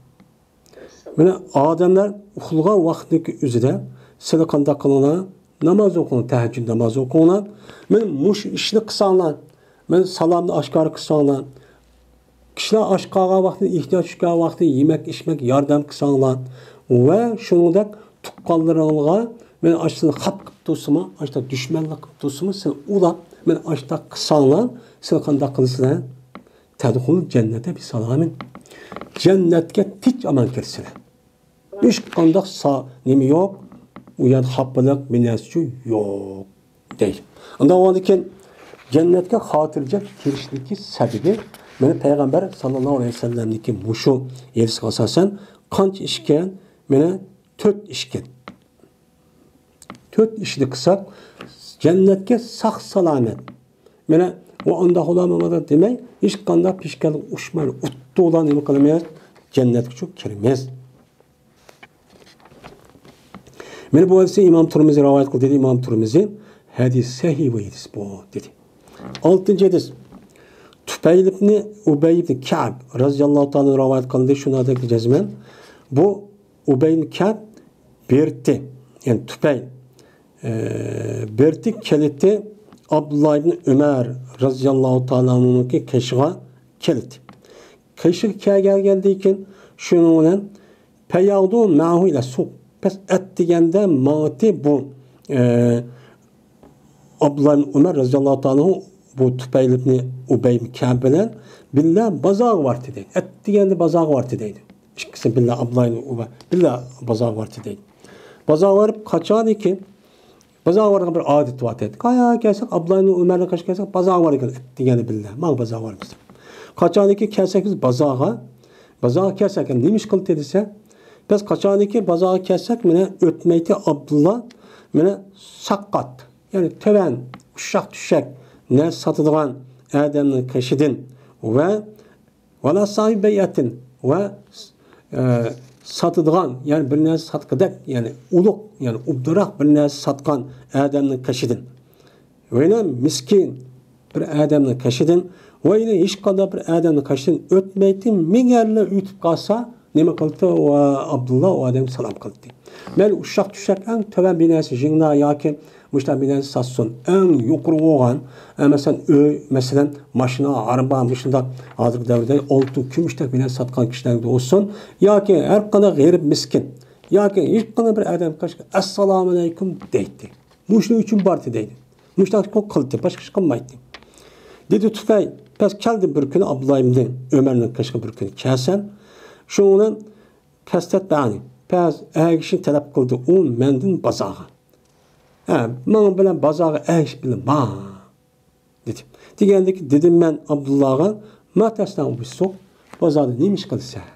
مانا ئادەملەر ئۇخلىغان ۋاقىتنىڭكى ئۆزىدە سىلەر قانداق قىلىڭلار؟ ناماز ئوقۇڭلار، تەھەججۇد نامازى ئوقۇڭلار. مانا مۇشۇ ئىشنى قىلساڭلار، مانا سالامنى ئاشكارا قىلساڭلار، كىشىلەر ئاچ قالغان ۋاقتىدا، ئېھتىياج چۈشكەن ۋاقتىدا يېمەك ئىچمەك ياردەم قىلساڭلار ۋە شۇنىڭدەك تۇغقانلىرىڭلارغا، مانا ئاشۇنى خاپا قىلىپ تۇرسىمۇ، ئاشۇنداق دۈشمەنلىك قىلىپ تۇرسىمۇ، سىلەر ئۇلاپ، مانا ئاشۇنداق قىلساڭلار، سىلەر قانداق قىلىسىلەر؟ تەدخۇل جەننەتە بىسالامىن. جەننەتكە تىنچ ئامان كىرىسىلەر. ھېچقانداق سا-، نېمە يوق، ئۇ يەردە خاپىلىق، بىر نەرسىچۇ يوق، دەيدۇ. ئۇنداق بولغاندىكىن، جەننەتكە خاتىرجەم كىرىشلىكى سەۋەبى، مانا پەيغەمبەر ساللاللاھۇ ئەلەيھى ۋەسەللەمنىڭكى مۇشۇ ھەدىسىگە ئاساسەن، قانچە ئىشكەن؟ مانا تۆت ئىشكەن. تۆت ئىشنى قىلساق، جەننەتكە ساق-سالامەت. مانا، ئۇ ئانداق ئۇلار مانا دېمەي، ھېچقانداق پېشكەلگە ئۇچماي، ئۇتتۇقلا نېمە قىلىمىز؟ جەننەتكىچۇ كىرىمىز. مانا بۇ ھەدىسنى ئىمام تۇرمۇزى رىۋايەت قىلدى، دېدى ئىمام تۇرمۇزى. ھەدىس سەھىھ بۇ ھەدىس بۇ، دېدى. ئالتىنچى ھەدىس. تۇپەيل ئىبنى ئۇبەي ئىبنى كەئب رەزىياللاھۇ تائالا رىۋايەت قىلدى، شۇنىڭدەك جەزمەن. بۇ ئۇبەي ئىبنى كەئب بېرىتى، يەنى تۇپەيل، ئە، بېرىتى كەلتى ئابدۇللا ئىبنى ئۆمەر رەزىياللاھۇ تائالا ئەنھۇنىڭكى قېشىغا كەلتى. قېشىغا كەلگەندىن كېيىن شۇنىڭ بىلەن پەياغدۇ مەئەھۇ ئىلە سۇق. بەس ئەتىگەندە ماڭىتى بۇ، ئە، ئابدۇللا ئىبنى ئۆمەر رەزىياللاھۇ تائالا ئەنھۇ بۇ تۇپەيل ئىبنى ئۇبەي ئىبنى كەئب بىلەن بىللە بازارغا بارتى دەيدۇ. ئەتىگەندە بازارغا بارتى دەيدۇ. ئىككىسى بىللە ئابدۇللا ئىبنى ئۇبەي بىللە بازارغا بارتى دەيدۇ. بازارغا بارىپ قاچانكى بازارغا بارغان بىر ئادىتى بار ئىدى. قايا كەلسەك، ئابدۇللا ئىبنى ئۆمەرنىڭ قېشىغا كەلسەك، بازارغا بارىدىكەن دېگەندە بىللە، ماڭ بازارغا بارىمىز. قاچانكى كەلسەك بىز بازارغا، بازارغا كەلسەك، نېمە ئىش قىلدى دېسە، بىز قاچانكى بازارغا كەلسەك، مانا ئۆتمەيتتى ئابدۇللا، مانا ساققات، يەنى تۆۋەن، ئۇششاق چۈششەك نەرسە ساتىدىغان ئادەمنىڭ قېشىدىن ۋە ۋالا ساھىب بەيئەتىن ۋە، ئە، ساتىدىغان، يەنى بىر نەرسە ساتقۇدەك، يەنى ئۇلۇغ، يەنى ئوبدانراق بىر نەرسە ساتقان ئادەمنىڭ قېشىدىن. ۋە يەنە مىسكىن بىر ئادەمنىڭ قېشىدىن، ۋە يەنە ھېچقانداق بىر ئادەمنىڭ قېشىدىن ئۆتمەيتتى، مەگەرلا ئۆتۈپ قالسا، نېمە قىلدى؟ ۋە ئابدۇللا ئۇ ئادەمگە سالام قىلدى. مەيلى ئۇششاق چۈششەك ئەڭ تۆۋەن بىر نەرسە، ژىڭنا ياكى مۇشۇنداق بىر نەرسە ساتسۇن. ئەڭ يۇقىرى بولغان، ئە، مەسىلەن، ئۆي، مەسىلەن، ماشىنا، ئاربا، مۇشۇنداق ھازىرقى دەۋردە ئالتۇن، كۈمۈشتەك بىر نەرسە ساتقان كىشىلەرگە بولسۇن، ياكى ھەر قانداق غېرىب، مىسكىن، ياكى ھېچقانداق بىر ئادەم قېشىغا «ئەسسالامۇئەلەيكۇم» دەيتتى. مۇشۇنىڭ ئۈچۈن باردى دەيدۇ. مۇشۇنداق قىلدى، باشقا ئىش قىلمايتتى. دېدى تۇفەيل، بەس كەلدى بىر كۈنى ئابدۇللا ئىبنى ئۆمەرنىڭ قېشىغا بىر كۈنى كەلسەن، شۇنىڭ بىلەن كەستەت بەنى، بەس ئەگىشىشنى تەلەپ قىلدى ئۇ مەندىن بازارغا. ھە، ماڭا بىلەن بازارغا ئەگىشىپ بىلەن بار، دېدى. دېگەندىكى دېدىم مەن ئابدۇللاغا، ما تەسنەئۇ بىسسوق، بازاردا نېمە ئىش قىلىسەن؟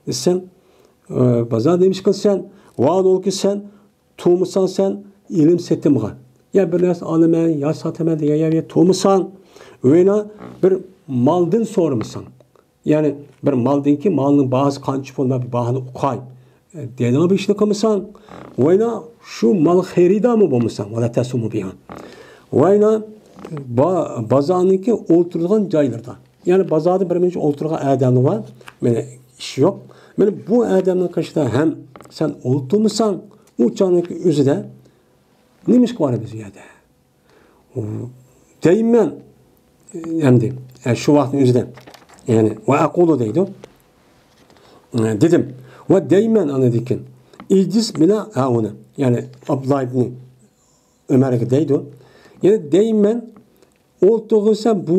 دېسەم، ئە، بازاردا نېمە ئىش قىلىسەن؟ ۋاھالۇكى سەن تۇرمىساڭ سەن ئېلىم سېتىمغا، يا بىر نەرسە ئالىمەن، يا ساتىمەن دېگەن يەرگە تۇرمىساڭ، ۋە يەنە بىر مالدىن سورىمىساڭ، يەنى بىر مالدىنكى مالنىڭ باھاسى قانچە پۇل، مەن بىر باھانى ئۇقاي، دەيدىغان بىر ئىشنى قىلمىساڭ، ۋە يەنە شۇ مال خېرىدارمۇ بولمىساڭ، ۋالا تەسۇمۇ بىھا. ۋە يەنە با-، بازارنىڭكى ئولتۇرىدىغان جايلىرىدا. يەنى بازاردا بىر مۇنچە ئولتۇرغان ئادەملەر بار، مانا ئىش يوق. مانا بۇ ئادەمنىڭ قېشىدا ھەم سەن ئولتۇرمىساڭ، ئۇ چاغنىڭكى ئۆزىدە نېمە ئىشقا بارىمىز ئۇ يەردە؟ دەيمەن، ئەمدى، ئە، شۇ ۋاقىتنىڭ ئۆزىدە، يەنى، ۋە ئەقۇلۇ دەيدۇ. ئە، دېدىم. ۋە دەيمەن ئاندىن كېيىن، ئىجلىس بىنا ھاھۇنا. يەنى، ئابدۇللا ئىبنى ئۆمەرگە دەيدۇ. يەنى دەيمەن، ئولتۇرغىنسەن بۇ،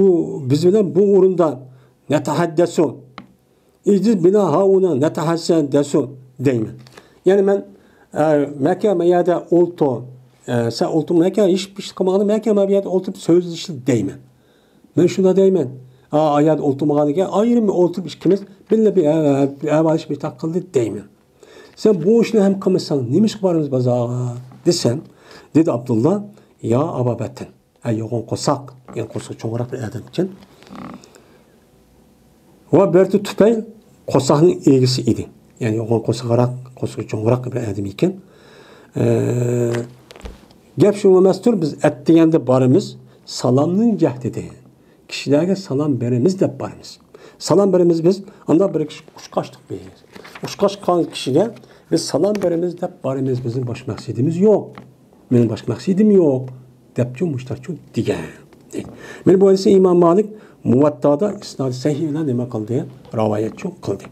بىز بىلەن بۇ ئورۇندا نەتەھەددەسۇ. ئىجلىس بىنا ھاھۇنا نەتەھەددەسۇ دەيمەن. يەنى مەن، ئە، مەكە ما يەردە ئولتۇر، ئە، سەن ئولتۇر، مەكە ھېچ ئىش قىلمىغاندا مەكە ما بۇ يەردە ئولتۇرۇپ سۆزلىشىلى دەيمەن. مەن شۇنداق دەيمەن. ئا، ئا يەردە ئولتۇرمىغاندىن كېيىن ئايرىم ئولتۇرۇپ ئىككىمىز بىللە بىر، ئە، ئە، بىر ئەھۋال ئىش بىر تاق قىلدى دەيمەن. سەن بۇ ئىشنى ھەم قىلمىساڭ نېمە ئىشقا بارىمىز بازارغا دېسەم، دېدى ئابدۇللا، يا ئابا بەتتىن. ھە، يوغان قورساق، يەنى قورسىقى چوڭراق بىر ئادەم ئىكەن. ۋە بىر تۇپەيل قورساقنىڭ ئىگىسى ئىدى. يەنى يوغان قورساقراق، قورسىقى چوڭراق بىر ئادەم ئىكەن. ئە، گەپ شۇ ئەمەستۇر، بىز ئەتىگەندە بارىمىز، سالامنىڭ جەھدىدىن كىشىلەرگە سالام بېرىمىز دەپ بارىمىز. سالام بېرىمىز بىز، ئاندا بىر كىشى ئۇچقاچلىق بىر. ئۇچقاچلىق قىلغان كىشىگە بىز سالام بېرىمىز دەپ بارىمىز، بىزنىڭ باش مەقسىتىمىز يوق. مېنىڭ باشقا مەقسىتىم يوق، دەپچۇ مۇشتاقچۇ دېگەن. مانا بۇ ھەدىسنى ئىمام مالىك مۇۋەتتادا ئىسنادى سەھىھ بىلەن نېمە قىلدى؟ رىۋايەتچۇ قىلدى.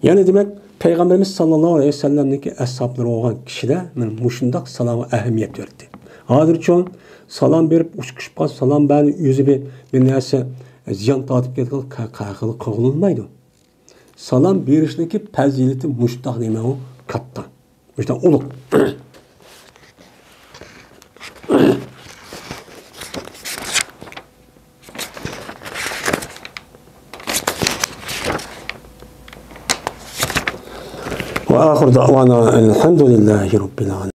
يەنى دېمەك، پەيغەمبىرىمىز ساللاللاھۇ ئەلەيھى ۋەسەللەمنىڭكى ئەسھابلىرى بولغان كىشىلەر مانا مۇشۇنداق سالامغا ئەھمىيەت بەردى. ھازىرچۇ سالام بېرىپ ئۇچقۇچۇپ قالسا، سالام بەرنى ئۆزى بىر، بىر نەرسە زىيان تارتىپ كەتكەن قا-، قا-، قىلغىلى بولمايدۇ. سالام بېرىشنىڭكى پەزىلىتى مۇشتاق نېمە ئۇ؟ كاتتا. مۇشتاق ئۇلۇغ. وآخر دعوانا أن الحمد لله رب العالمين.